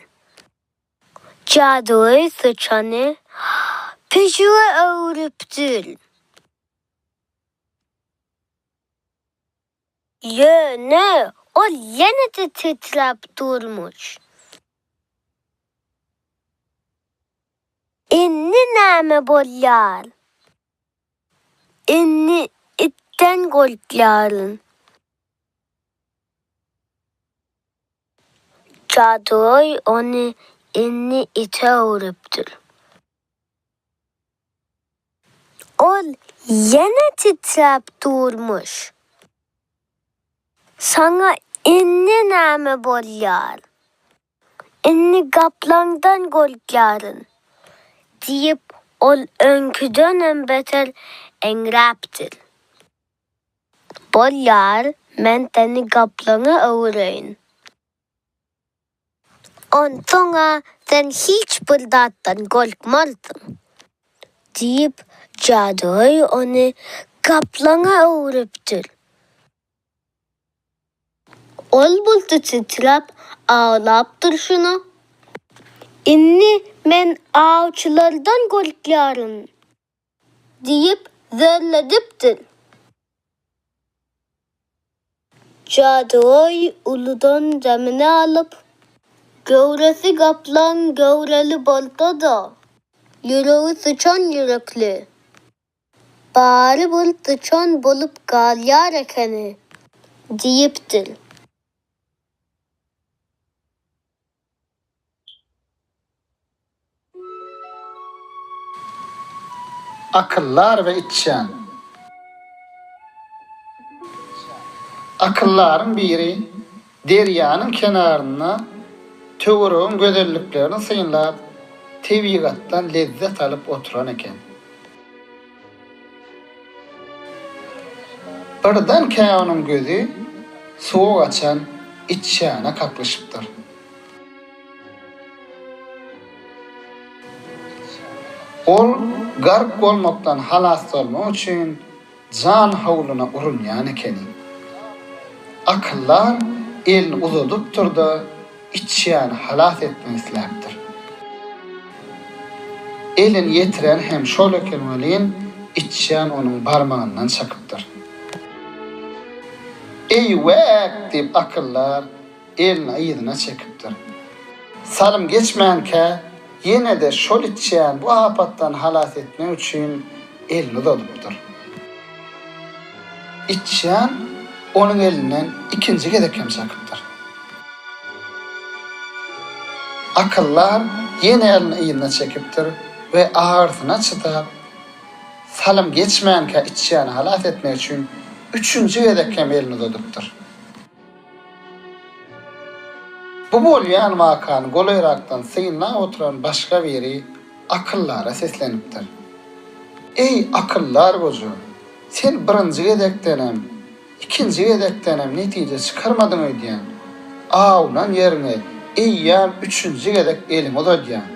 Jadygöý syçany pişige öwrüpdir. Ýöne ol ýene-de titräp durmuş. Indi näme bolýar? Indi itden gorkýaryn. Jadygöý ony indi ite öwrüpdir. Ol ýene titräp durmuş. Saňa indi näme bolýar? Indi gaplaňdan gorkýaryn, diýip, ol öňküdenem beter eňräpdir. Bolýar, men seni gaplaňa öwüreýin. Onsoň-a sen hiç bir zatdan gorkmarsyň, diýip, jadygöý ony gaplaňa öwrüpdir. Ol bolsa titräp aglap durşuna, Indi men awçylardan gorkýaryn diýip zörledipdir. Jadygöý uludan demini alyp, Göwresi gaplaň göwreli bolsa-da, ýüregi syçan ýürekli. Bary bir syçan bolup galýar ekeni, diýipdir. Akyldar we içýan. Akyldaryň biri derýanyň kenarynda töweregiň gözelliklerini synlap, tebigatdan lezzet alyp oturan eken. Birdenkä onuň gözi suwa gaçan içýana kaklyşypdyr. Ol gark bolmakdan halas bolmak üçin jan howluna urunýan ekeni. Akyldar elini uzadypdyr-da, içýany halas etmek isläpdir. Elini ýetiren hem şol eken welin, içýan onuň barmagyndan çakypdyr. Eý-wäk! diýip, akyldar elini yzyna çekipdir. Salym geçmänkä, ýene-de şol içýan bu apatdan halas etmek üçin elini uzadypdyr. Içýan onuň elinden ikinji gezek hem çakypdyr. Akyldar ýene elini yzyna çekipdir we agyrysyna çydap, salym geçmänkä içýany halas etmek üçin üçünji gezek hem elini uzadypdyr. Bu bolýan wakany golaýrakdan synlap oturan başga biri akyldara seslenipdir. Eý, akyldar goja, sen birinji gezekdenem. Ikinji gezekdenem netije çykarmadyň öýdýän. Awunan ýeriňe eýýäm üçünji gezek eliňi uzadýaň.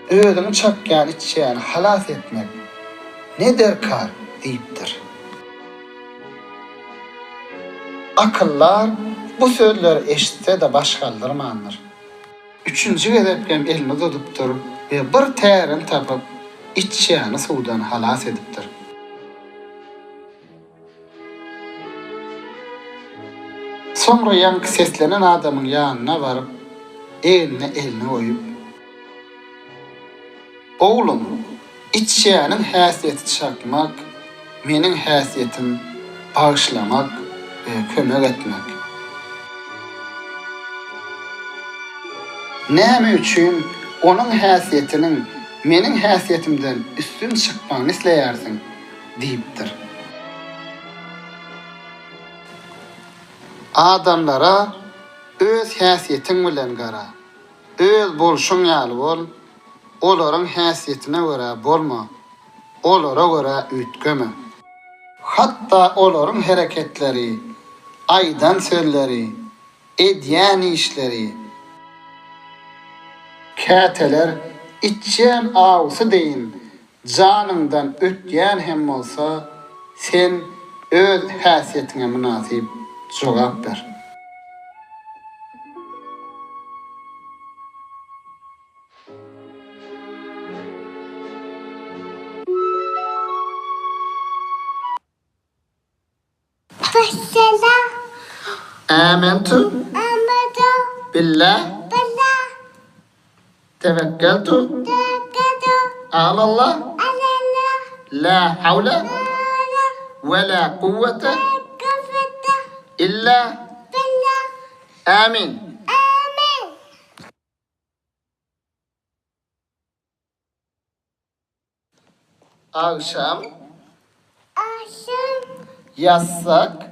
Özüňi çakýan içýany halas etmek ne derkar? diýipdir. Akyldar bu sözleri eşitse-de baş galdyrmandyr. Üçünji gezek hem elini uzadypdyr we bir tärini tapyp, içýany suwdan halas edipdir. Soňra ýaňky seslenen adamyň ýanyna baryp, egnine elini goýup. Oglum, içýäniň häsiýeti çakmak, meniň häsiýetim bagyşlamak we kömek etmek. Näme üçin onuň häsiýetiniň meniň häsiýetimden üstün çykmagyny isleýärsiň? Diýipdir. Adamlara öz häsiýetiň bilen gara. Öz bolşuň ýaly bol, olaryň häsiýetine görä bolma, olara görä üýtgeme. Hatda olaryň hereketleri, aýdan sözleri, edýän işleri. Käteler içýän awusy deýin Janyňdan ötýän hem bolsa, sen öz häsiýetiňe mynasyp jogap ber. Başla. Amentu. Amentu. Billah. Billah. Tewekkeltu. Tewekkeltu. Alallah. Alallah. La hawle. La Ve la kuvvete. Kuvvete. İlla. Billah. Amin. Amin. Agşam. Agşam. Ýatsak. Ýatsak.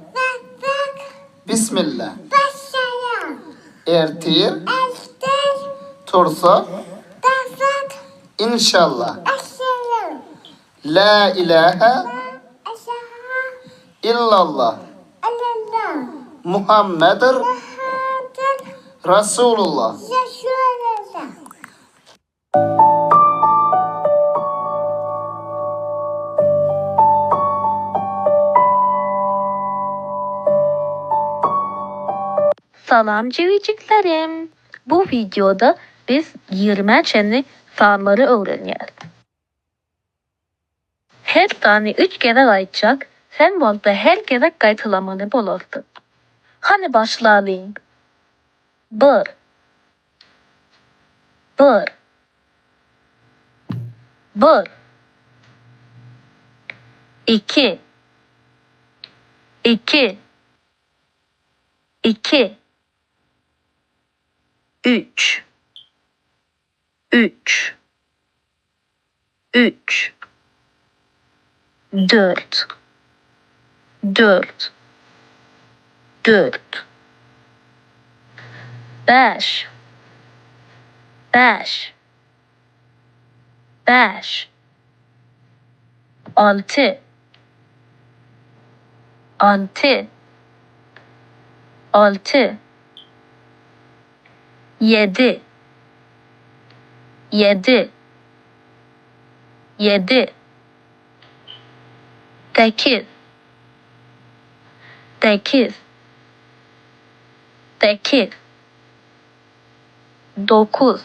Bismilla. Başlaýar. Ertir. Ertir. Tursak. Tursak. Inşallah. Inşallah. La ilahe. La ilahe. Illallah. Illallah. Muhammedir. Muhammedir. Rasulullah. Rasulullah. Salam jigijiklerim! Bu wideoda biz ýigrimä çenli sanlary öwrenýäris. Her sany üç gezek aýtjak, sen bolsa her gezek gaýtalamaly bolarsyň. Hany başlalyň! Bir. Bir. Bir. Iki. Iki. Iki. Üç. Üç. Üç. Dört. Dört. Dört. Bäş. Bäş. Bäş. Alty. Alty. Alty. Ýedi. Ýedi. Ýedi. Sekiz. Sekiz. Sekiz. Dokuz.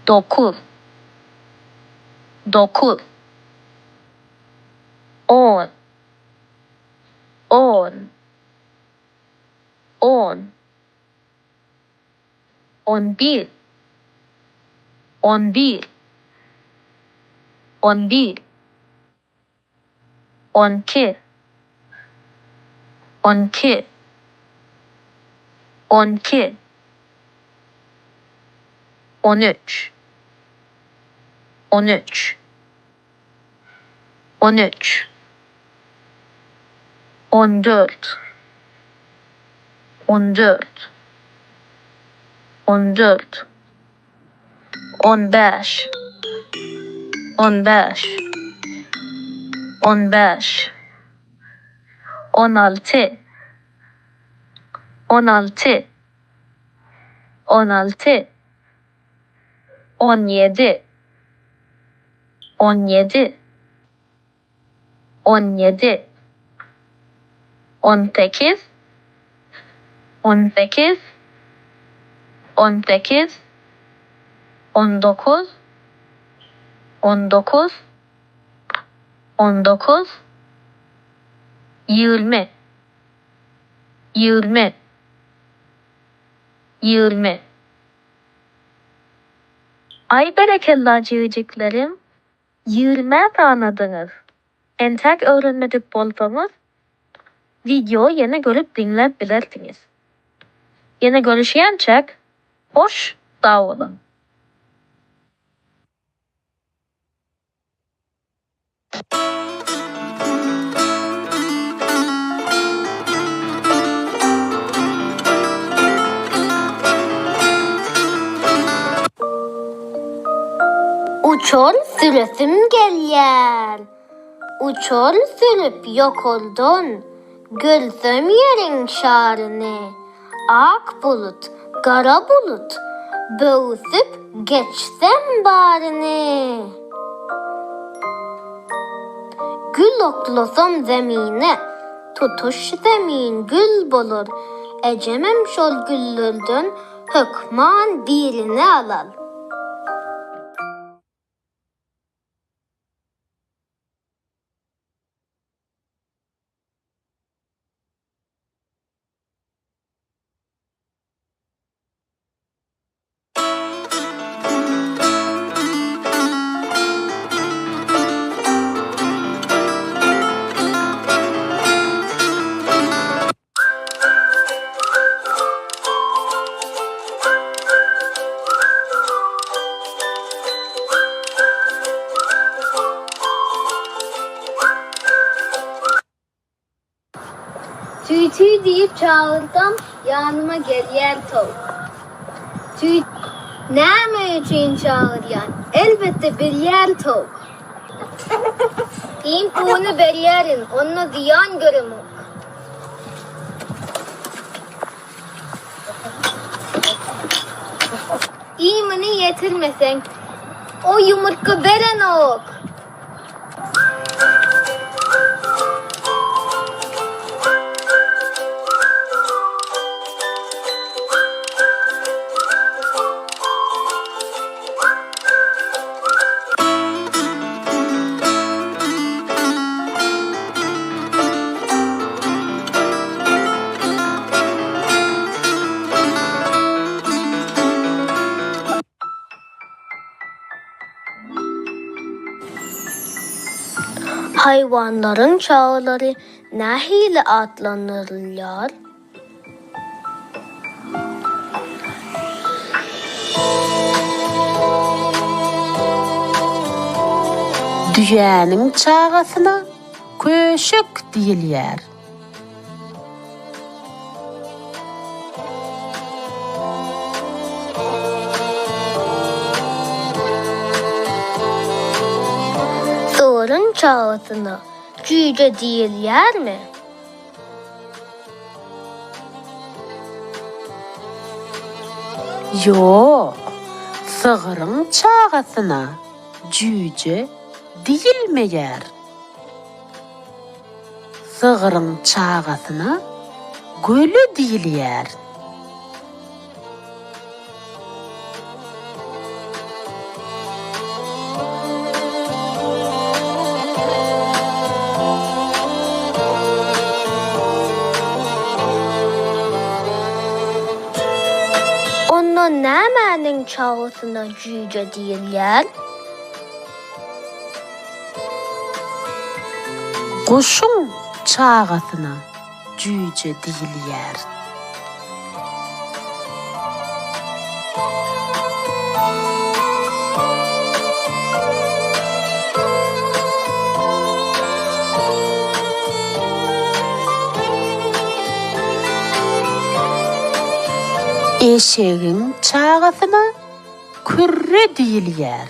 Dokuz. Dokuz. On. On. On. 11 11 11 12 12 12 13 13 13 14 14 14 15 15. 15, 16, 16, 16, 17, 17, 17, 18, 18, 18, 19, 19, 19, 20, 20, 20. Aý berekella jigijiklerim, ýigrimä sanadyňyz. Entäk öwrenmedik bolsaňyz, wideoy ýene görüp diňläp bilersiňiz. Ýene görüşýänçäk, hoş sag boluň. Uçar süresim gelýär. Uçar sürüp ýokardan Görsem ýeriň şaryny. Ak bulut, gara bulut, Böwsüp geçsem baryny. Gül oklasam zemine, Tutuş zemin gül bolar. Ejemem şol güllerden Hökman birini alar. Tüý tüý diýip çagyrsam, ýanyma gelýär towuk. Tüý Näme üçin çagyrýan? Elbetde bilýär towuk. Iým puluny berýärin, onda zyýan göremok. Iýmini ýetirmeseň, o ýumurtga berenok. Haýwanlaryň çagalary nähili atlandyrylýar? Düýäniň çagasyna köşek diýilýär. Sygryň çagasyna jüýje diýilýärmi? Ýok, sygryň çagasyna jüýje diýilmeýär. Sygryň çagasyna göle diýilýär. Onda nämäniň çagasyna jüýje diýilýär? Guşuň çagasyna jüýje diýilýär. Eşegiň çagasyna kürre diýilýär.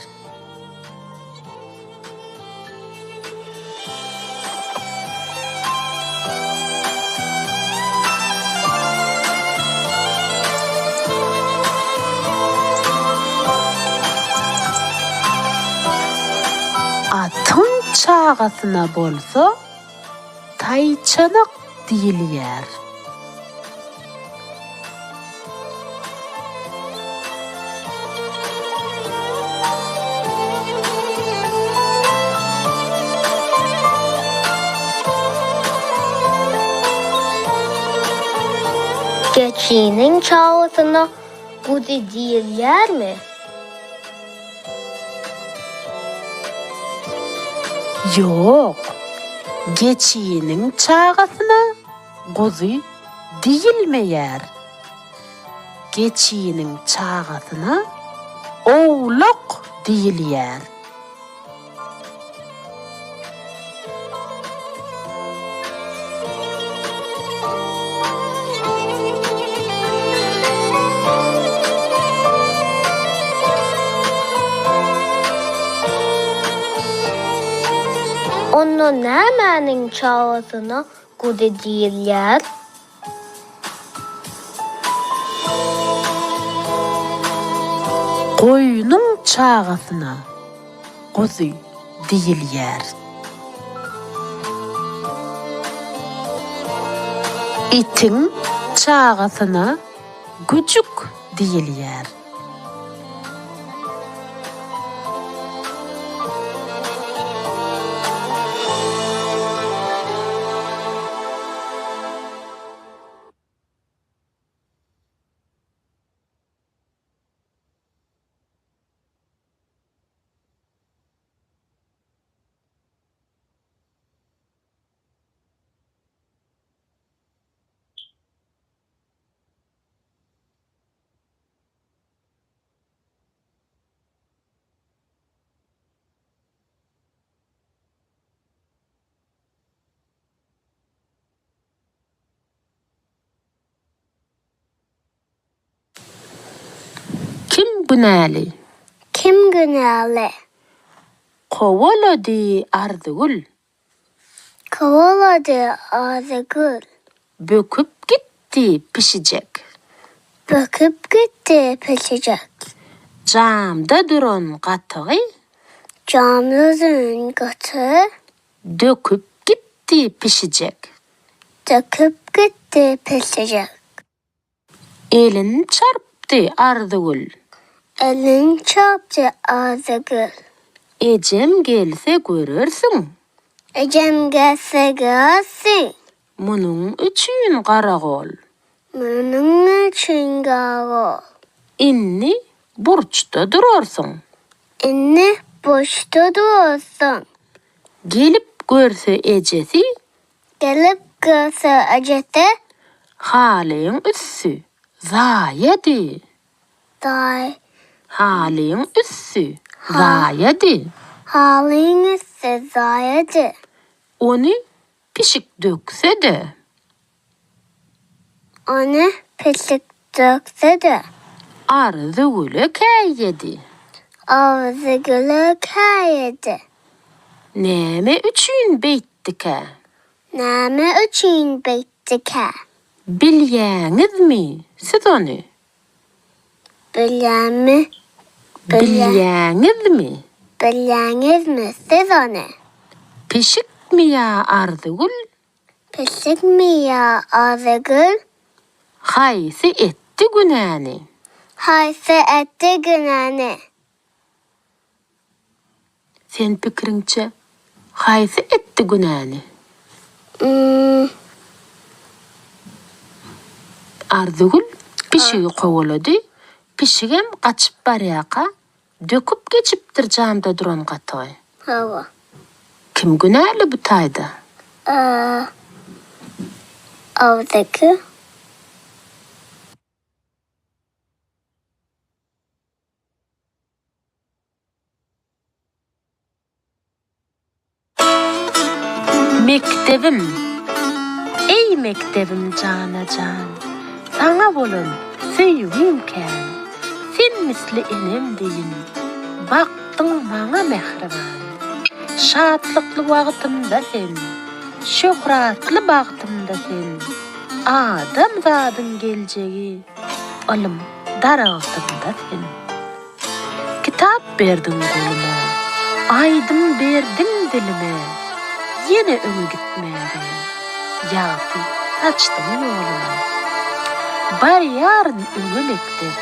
çagasyna bolsa taýçanak diýilýär. Geçiniň çagasyna guzy diýilýärmi? Ýok, geçiniň çagasyna guzy diýilmeýär. Geçiniň çagasyna owlak diýilýär. Onda nämäniň çagasyna guzy diýilýär? Goýnuň çagasyna guzy diýilýär. Itiň çagasyna güjük diýilýär. Kim günäli? Kim günäli? Kowalady Arzygül. Kowalady Arzygül. Böküp gitdi pişijek. Böküp gitdi pişijek. Jamda duran gatygy. Jamda duran gatygy. Döküp gitdi pişijek. Döküp gitdi pişijek. Elin çarpdy Arzygül. Elin çarpdy Arzygül. Ejem gelse görersiň. Ejem gelse görersiň. Munuň üçin garagol. Munuň üçin garagol. Indi burçda durarsyň. Indi burçda durarsyň. Gelip görse ejesi. Gelip görse ejesi. Halyň üsti zaýady. Zaý. Halyň üsti zaýady. Halyň üsti zaýady. Ony pişik dökse-de. Ony pişik dökse-de. Arzygüle käýedi. Arzygüle käýedi. Näme üçin beýtdikä? Näme üçin beýtdikä? Bilýäňizmi siz ony? Bilýänmi? Bilýäňizmi? Bilýäňizmi siz ony? Pişikmi ýa Arzygül? Pişikmi ýa Arzygül? Haýsy etdi günäni? Haýsy etdi günäni? Sen pikiriňçe haýsy etdi günäni? Arzygül pişigi kowalady, pişigem gaçyp barýarka döküp geçipdir jamda duran gatygy. Hawa. Kim günäli bu taýda? Arzygül. Mekdebim, eý mekdebim jana-jan, Saňa bolan söýgim kän. Sen misli enem deýin, Bakdyň maňa mähriban. Şatlykly wagtymda sen, Şöhratly bagtymda sen, Adamzadyň geljegi, Ylym daragtymda sen. Kitap berdiň goluma, aýdym berdiň. dilime ýene öňe gitmäge, Ýagty saçdyň ýoluma. Barýaryn öňe mekdep,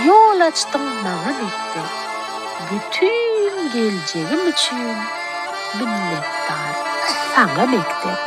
Ýol açdyň maňa mekdep. Bütin geljegim üçin minnetdar saňa mekdep.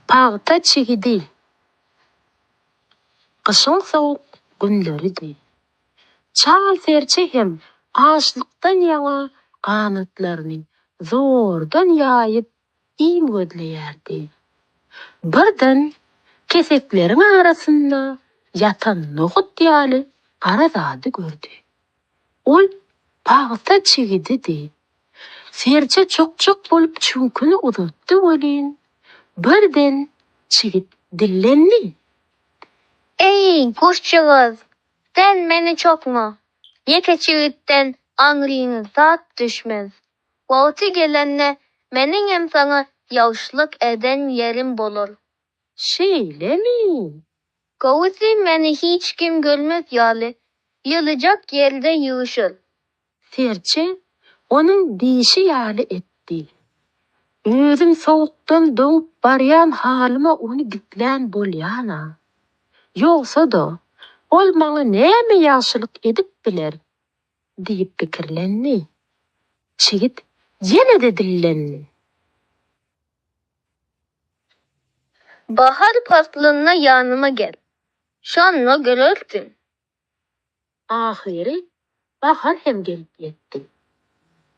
Pagta çigidi. Gyşyň sowuk günleridi. Çal serçe hem açlykdan ýaňa ganatlaryny zordan ýaýyp iým gözleýärdi. Birden kesekleriň arasynda ýatan nohut ýaly gara zady gördi. Ol pagta çigididi. Serçe çokjak bolup çüňküni uzatdy welin, birden çigit dillendi. Eý, guşjagaz, sen meni çokma. Ýeke çigitden aňryňa zat düşmez. Wagty gelende meniňem saňa ýagşylyk eden ýerim bolar. Şeýlemi? Gowusy meni hiç kim görmez ýaly, ýylyjak ýerde ýygyşyr. Serçe onuň diýşi ýaly etdi. Özüm sowukdan doňup barýan halyma ony gizlän bolýan-a. Ýogsa-da, ol maňa näme ýagşylyk edip biler? diýip pikirlendi. Çigit ýene-de dillendi. Bahar paslynda ýanyma gel. Şonda görersiň. Ahyry bahar hem gelip ýetdi.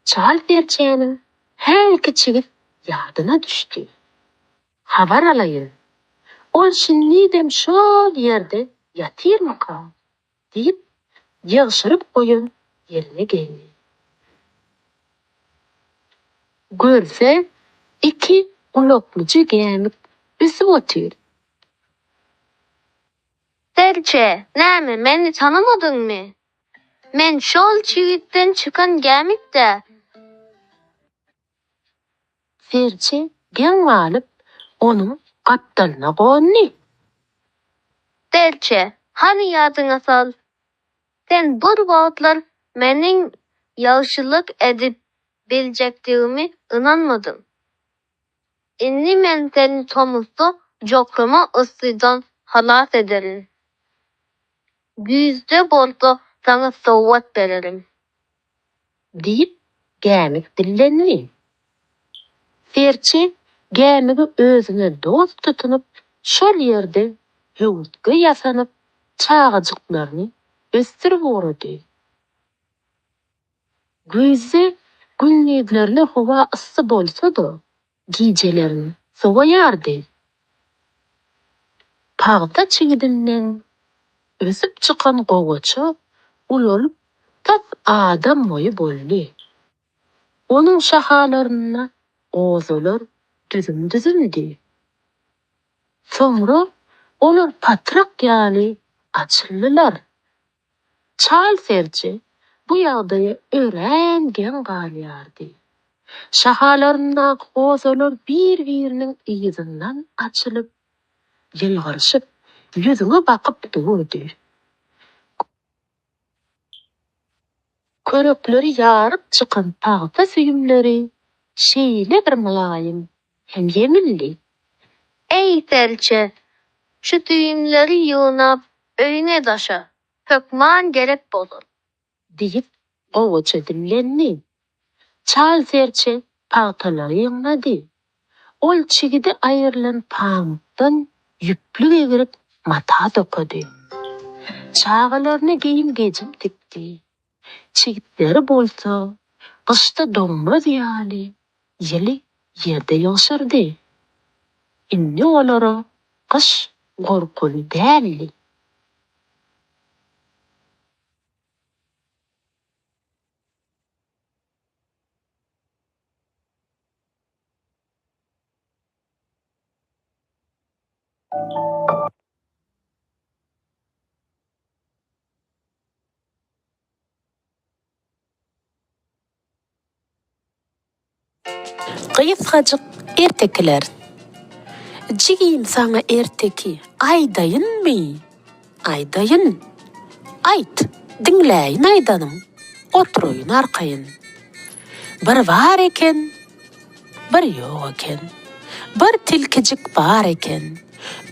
Çal serçäniň hälki çigit ýadyna düşdi. Habar alaýyn. Ol şindizem şol ýerde ýatyrmyka? Diýip, ýygşyryp goýan ýerine geldi. Görse, iki gulaklyja gämik ösüp otyr. Serçe, näme, meni tanamadyňmy? Men şol çigitden çykan gämik-dä. Serçe geň galyp, onuň gapdalyna gondy. Serçe, hany ýadyňa sal, sen bir wagtlar meniň ýagşylyk edip biljekdigime ynanmadyň. Indi men seni tomusda jokrama yssydan halas ederin. Güýzde bolsa saňa sowgat bererin. Diýip, gämik dillendi. Serçe gämigi özüne dost tutunyp, şol ýerde höwürtge ýasanyp, çagajyklaryny ösdürip ugrady. Güýzde gündizlerine howa yssy bolsa-da, gijelerin sowaýardy. Pagta çigidinden ösüp çykan gowaça ulalyp tas adam boýy boldy. Onuň şahalarynda gozalar düzüm-düzümdi. Soňra olar patrak ýaly açyldylar. Çal serçe bu ýagdaýa örän geň galýardy. Şahalaryndaky gozalar bir-biriniň yzyndan açylyp, ýylgyryşyp, ýüzüňe bakyp durdy. Körekleri ýaryp çykan pagta süýümleri şeýle bir mylaýym hem ýeňildi. Eý, serçe, şu süýümleri ýygnap, öýüňe daşa, hökman gerek bolar. Diýip, gowaça dillendi. Çal serçe pagtalary ýygnady. Ol çigidi aýrylan pamykdan ýüplük egirip, mata dokady. Çagalaryna geýim-gejim tikdi. Çigitleri bolsa, gyşda doňmaz ýaly, ýyly ýerde ýygşyrdy. Indi olara gyş gorkuly däldi. Gysgajyk ertekiler. Jigim saňa erteki aýdaýynmy? Aýdaýyn. Aýt, diňläýin aýdanyň, oturaýyn arkaýyn. Bir bar eken, bir ýok eken. Bir tilkijik bar eken.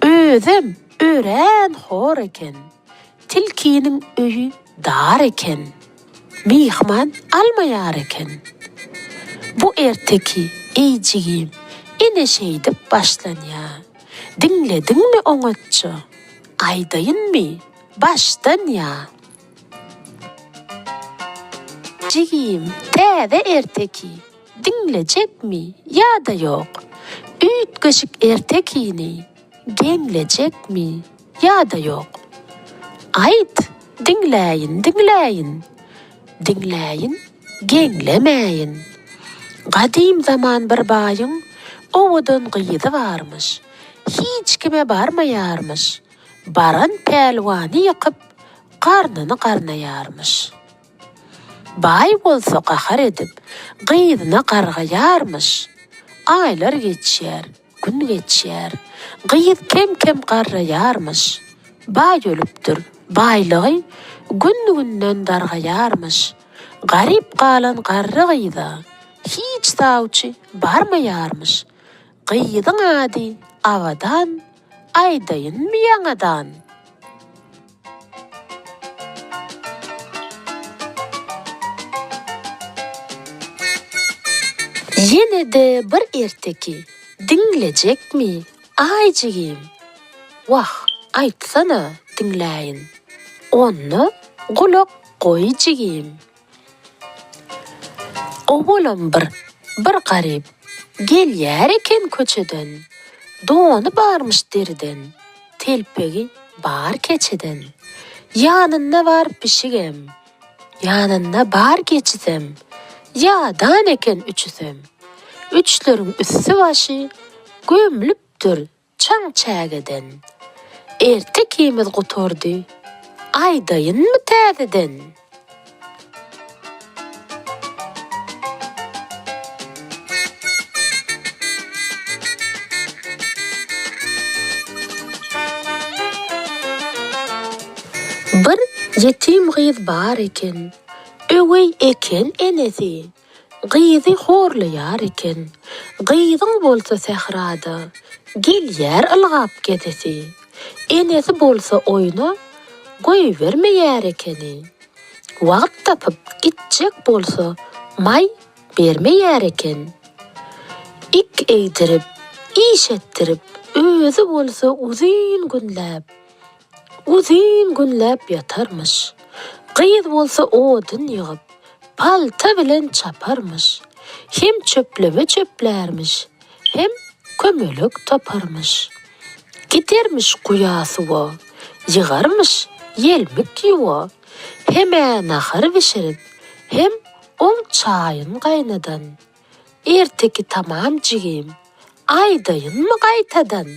Özem örän hor eken. Tilkiniň öýi dar eken. Myhman almaýar eken. Bu erteki, eý jigim, ine şeýdip başlanýa. Diňlediňmi oňatja? Aýdaýynmy başdan ýa? Jigim, täze erteki diňlejekmi ýa-da ýok? Üýtgeşik ertekini geňlejekmi ýa-da ýok? Aýt, diňläýin, diňläýin, diňläýin, geňlemäýin. Gadym zaman bir baýyň owadan gyzy barmyş. Hiç kime barmaýarmyş. Baran pälwany ýykyp, garnyny garnaýarmyş. Baý bolsa gahar edip, gyzyna gargaýarmyş. Aýlar geçýär. Gün geçýär. Gyz kem-kem garraýarmyş. Baý ölüpdir. Baýlygy gün-günden dargaýarmyş. Garyp galan garry gyza hiç sawçy barmaýarmyş. Gyzyň ady Abadan, aýdaýynmy ýaňadan? Ýene-de bir erteki diňlejekmi, aý jigim? Wah, aýtsana, diňläýin. Onda gulak goý jigim. Owalam bir bir garyp gelýär eken köçeden, Dony barmyş deriden, telpegi bar keçeden. Ýanynda bar pişigem, ýanynda bar geçisem, Ýadan eken üçüsem. Üçleriň üsti-başy gömlüpdir Çaň çägeden. Ertekimiz gutardy. Aýdaýynmy täzeden? Bir ýetim gyz bar eken. Öweý eken enesi. Gyzy horlaýar eken. Gyzyň bolsa sährada gelýär ylgap gezesi. Enesi bolsa oýna goýbermeýär ekeni. Wagt tapyp gitjek bolsa maý bermeýär eken. Ik egdirip, iş etdirip, özi bolsa uzyn günläp Uzyn günläp ýatarmyş. Gyz bolsa odun ýygyp, palta bilen çaparmyş. Hem çöpleme çöplärmiş, hem kömelek taparmyş. Gidermiş guýa suwa, ýygarmyş ýelmik ýuwa. Hem-ä nahar bişirip, hem oň çaýyn gaýnadan. Erteki tamam jigim, aýdaýynmy gaýtadan?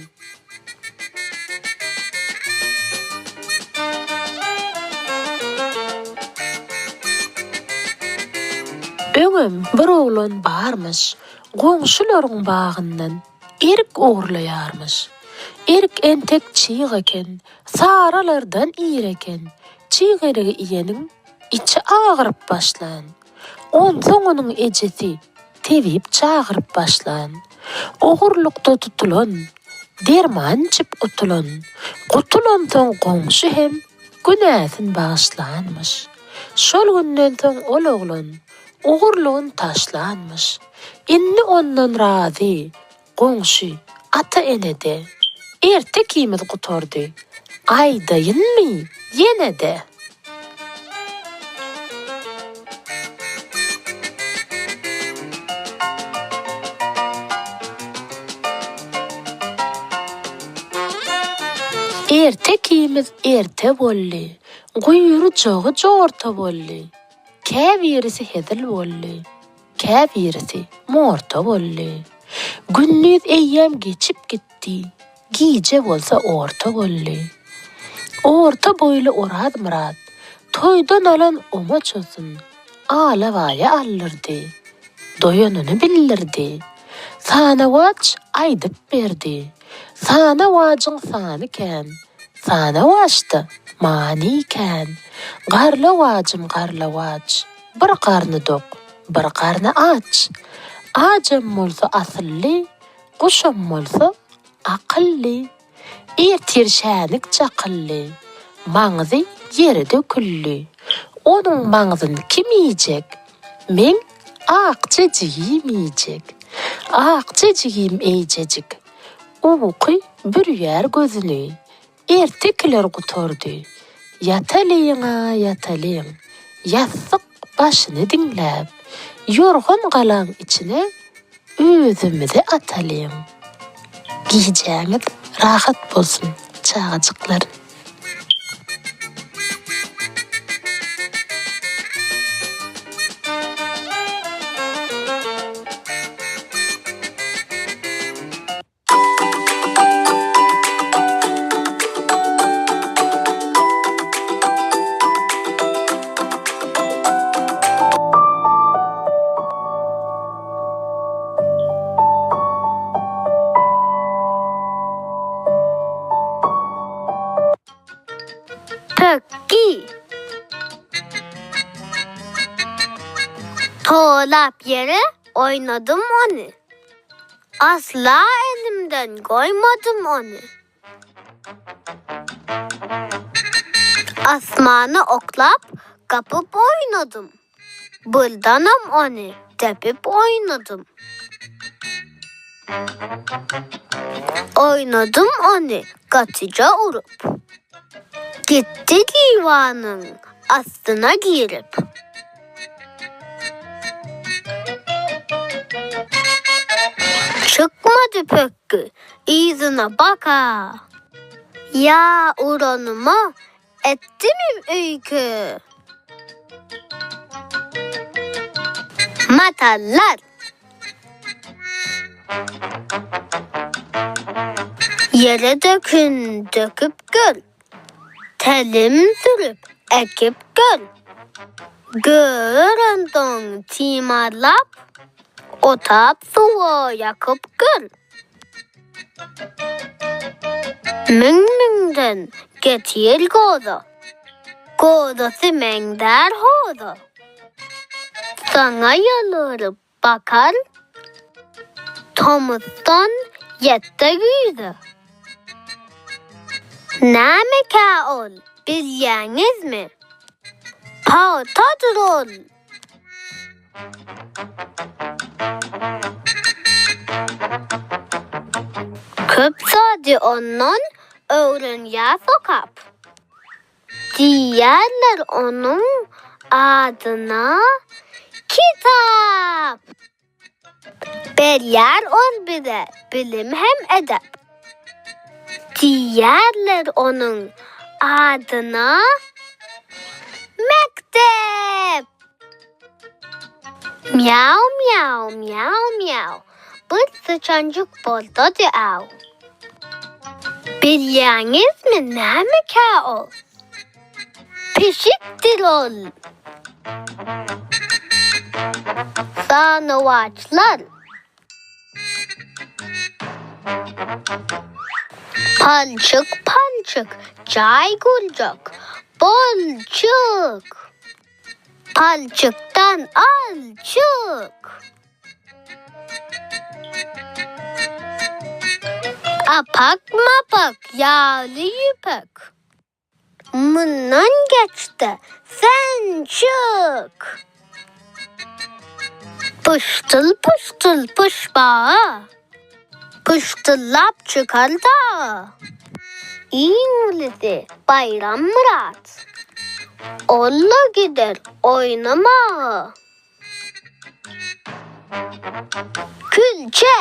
Öňem bir oglan barmyş, goňşularyň bagyndan erik ogurlaýarmyş. Erik entek çyg eken, saralardan ir eken. Çyg erigi iýeniň içi agyryp başlan. Onsoň onuň ejesi tebip çagyryp başlan. Ogurlykda tutulan, derman içip gutulan. Gutulansoň goňşy hem günäsin bagyşlanmyş. Şol günden soň ol oglan ogurlygyn taşlanmyş. Indi ondan razy Goňşy, ata-ene-de, ertekimiz gutardy, aýdaýynmy ýene-de? Ertekimiz erte boldy, guýrujagy jorta boldy, käbirisi hezil boldy. Käbirisi morta boldy. Gündiz eýýäm geçip gitdi, gije bolsa orta boldy. Orta boýly Orazmyrat toýdan alan omaçasyn alabaýa aldyrdy. Doýanyny bildirdi. Sanawaç aýdyp berdi. Sanawajyň sany kän, Sanawaçda many kän. Garlawajym garlawaç, Bir garny dok, bir garny aç. Ajam bolsa asylly, Guşam bolsa akylly. Ertir şänik çakyldy, maňzy ýere döküldi. Onuň maňzyny kim iýjek? Meň akja jigim iýjek. Akja jigim eýjejik. Uky bürýär gözüni. Ertekiler gutardy. Ýatalyň-a, ýatalyň. Ýassyk başyny diňläp, ýorgan galaň içine özümizi atalyň. Gijäňiz rahat bolsun, çagajyklar! Pökgi. Tolap ýere oýnadym ony. Asla elimden goýmadym ony. Asmana oklap, gapyp oýnadym. Birdenem ony depip oýnadym. Oýnadym ony gatyja urup. Gitdi diwanyň astyna girip. Çykmady pökgi yzyna baka. Ýa uranyma etdimim öýke. Matallar. Ýere dökün döküp gör. Telim sürüp ekip gör. Görensoň timarlap, otap suwa ýakyp gör. Müň-müňden getir goza, Gozasy meňzär hoza. Saňa ýalbaryp Bakar tomusdan ýetse güýze. Nämekä ol, bilýäňizmi? Pagtadyr ol! Köp zady ondan öwrenýäs okap. Diýýärler onuň adyna kitap. Berýär ol bize bilim hem edep. Diýýärler onuň adyna mekdep. Miau miau miau miau bir syçanjyk bolsady aw. Bilýäňizmi nämekä ol? Pişikdir ol. Sanawaçlar. Palçyk palçyk jaý gurjak bolçuk. Palçykdan alçyk. Apak-mapak ýagly ýüpek. Mundan geç-de sen çyk. Pyşdyl-pyşdyl pyşbaga. Pyşdyllap çykar daga. Iň ulysy Baýrammyrat. Ol-la gider oýnamaga. Külçe.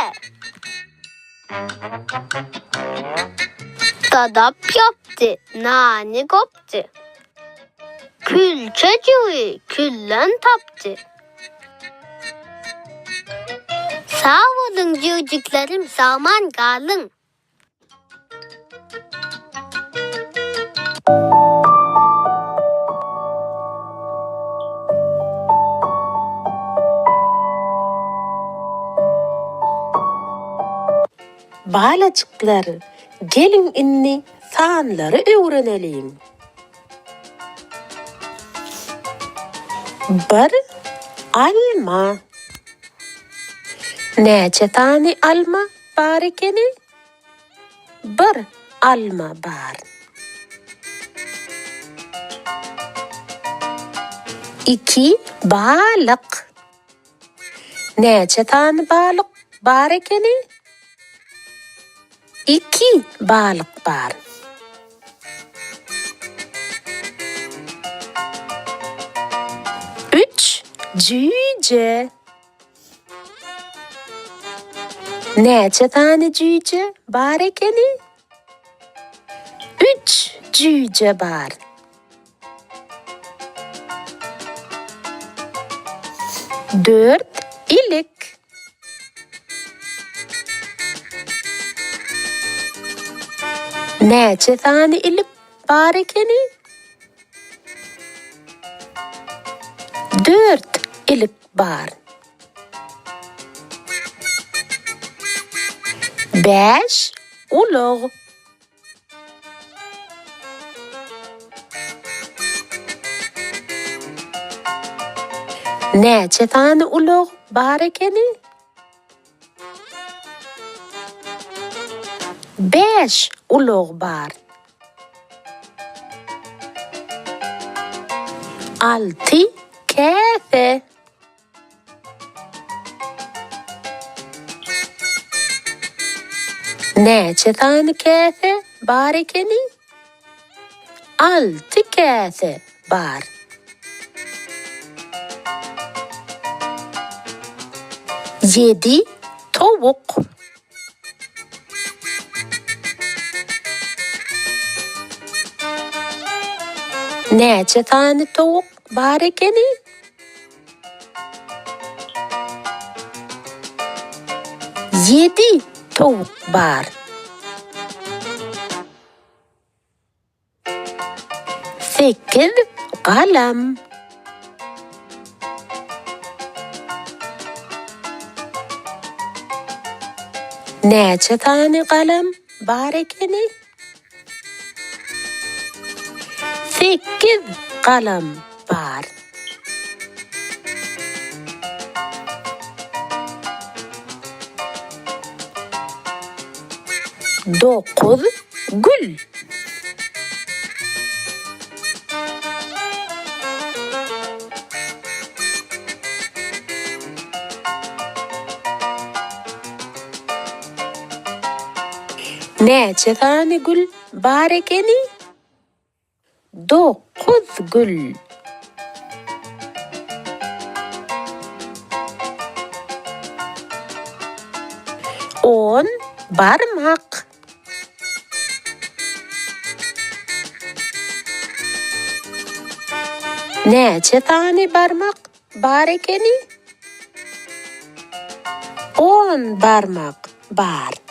Sadap ýapdy, nany gopdy. Külçejigi külden tapdy. Sag boluň jüýjüklerim sagman galyň. Balajyklar, geliň indi sanlary öwreneliň. Bir alma. Näçe sany alma bar ekeni? Bir alma bar. Iki balyk. Näçe sany balyk bar ekeni? Iki balyk bar. Üç jüýje. Näçe sany jüýje bar ekeni? Üç jüýje bar. Dört ilik. Näçe sany ilik bar ekeni? Dört ilik bar. Bäş ulag. Näçe sany ulag bar ekeni? Bäş ulag bar. Alty käse. Näçe sany käse bar ekeni? Alty käse bar. Ýedi towuk. Näçe sany towuk bar ekeni? Ýedi towuk bar. Sekiz galam. Näçe sany galam bar ekeni? Sekiz galam bar. Dokuz gül. Näçe sany gül bar ekeni? Dokuz gül. On barmak. Näçe sany barmak bar ekeni? On barmak bar.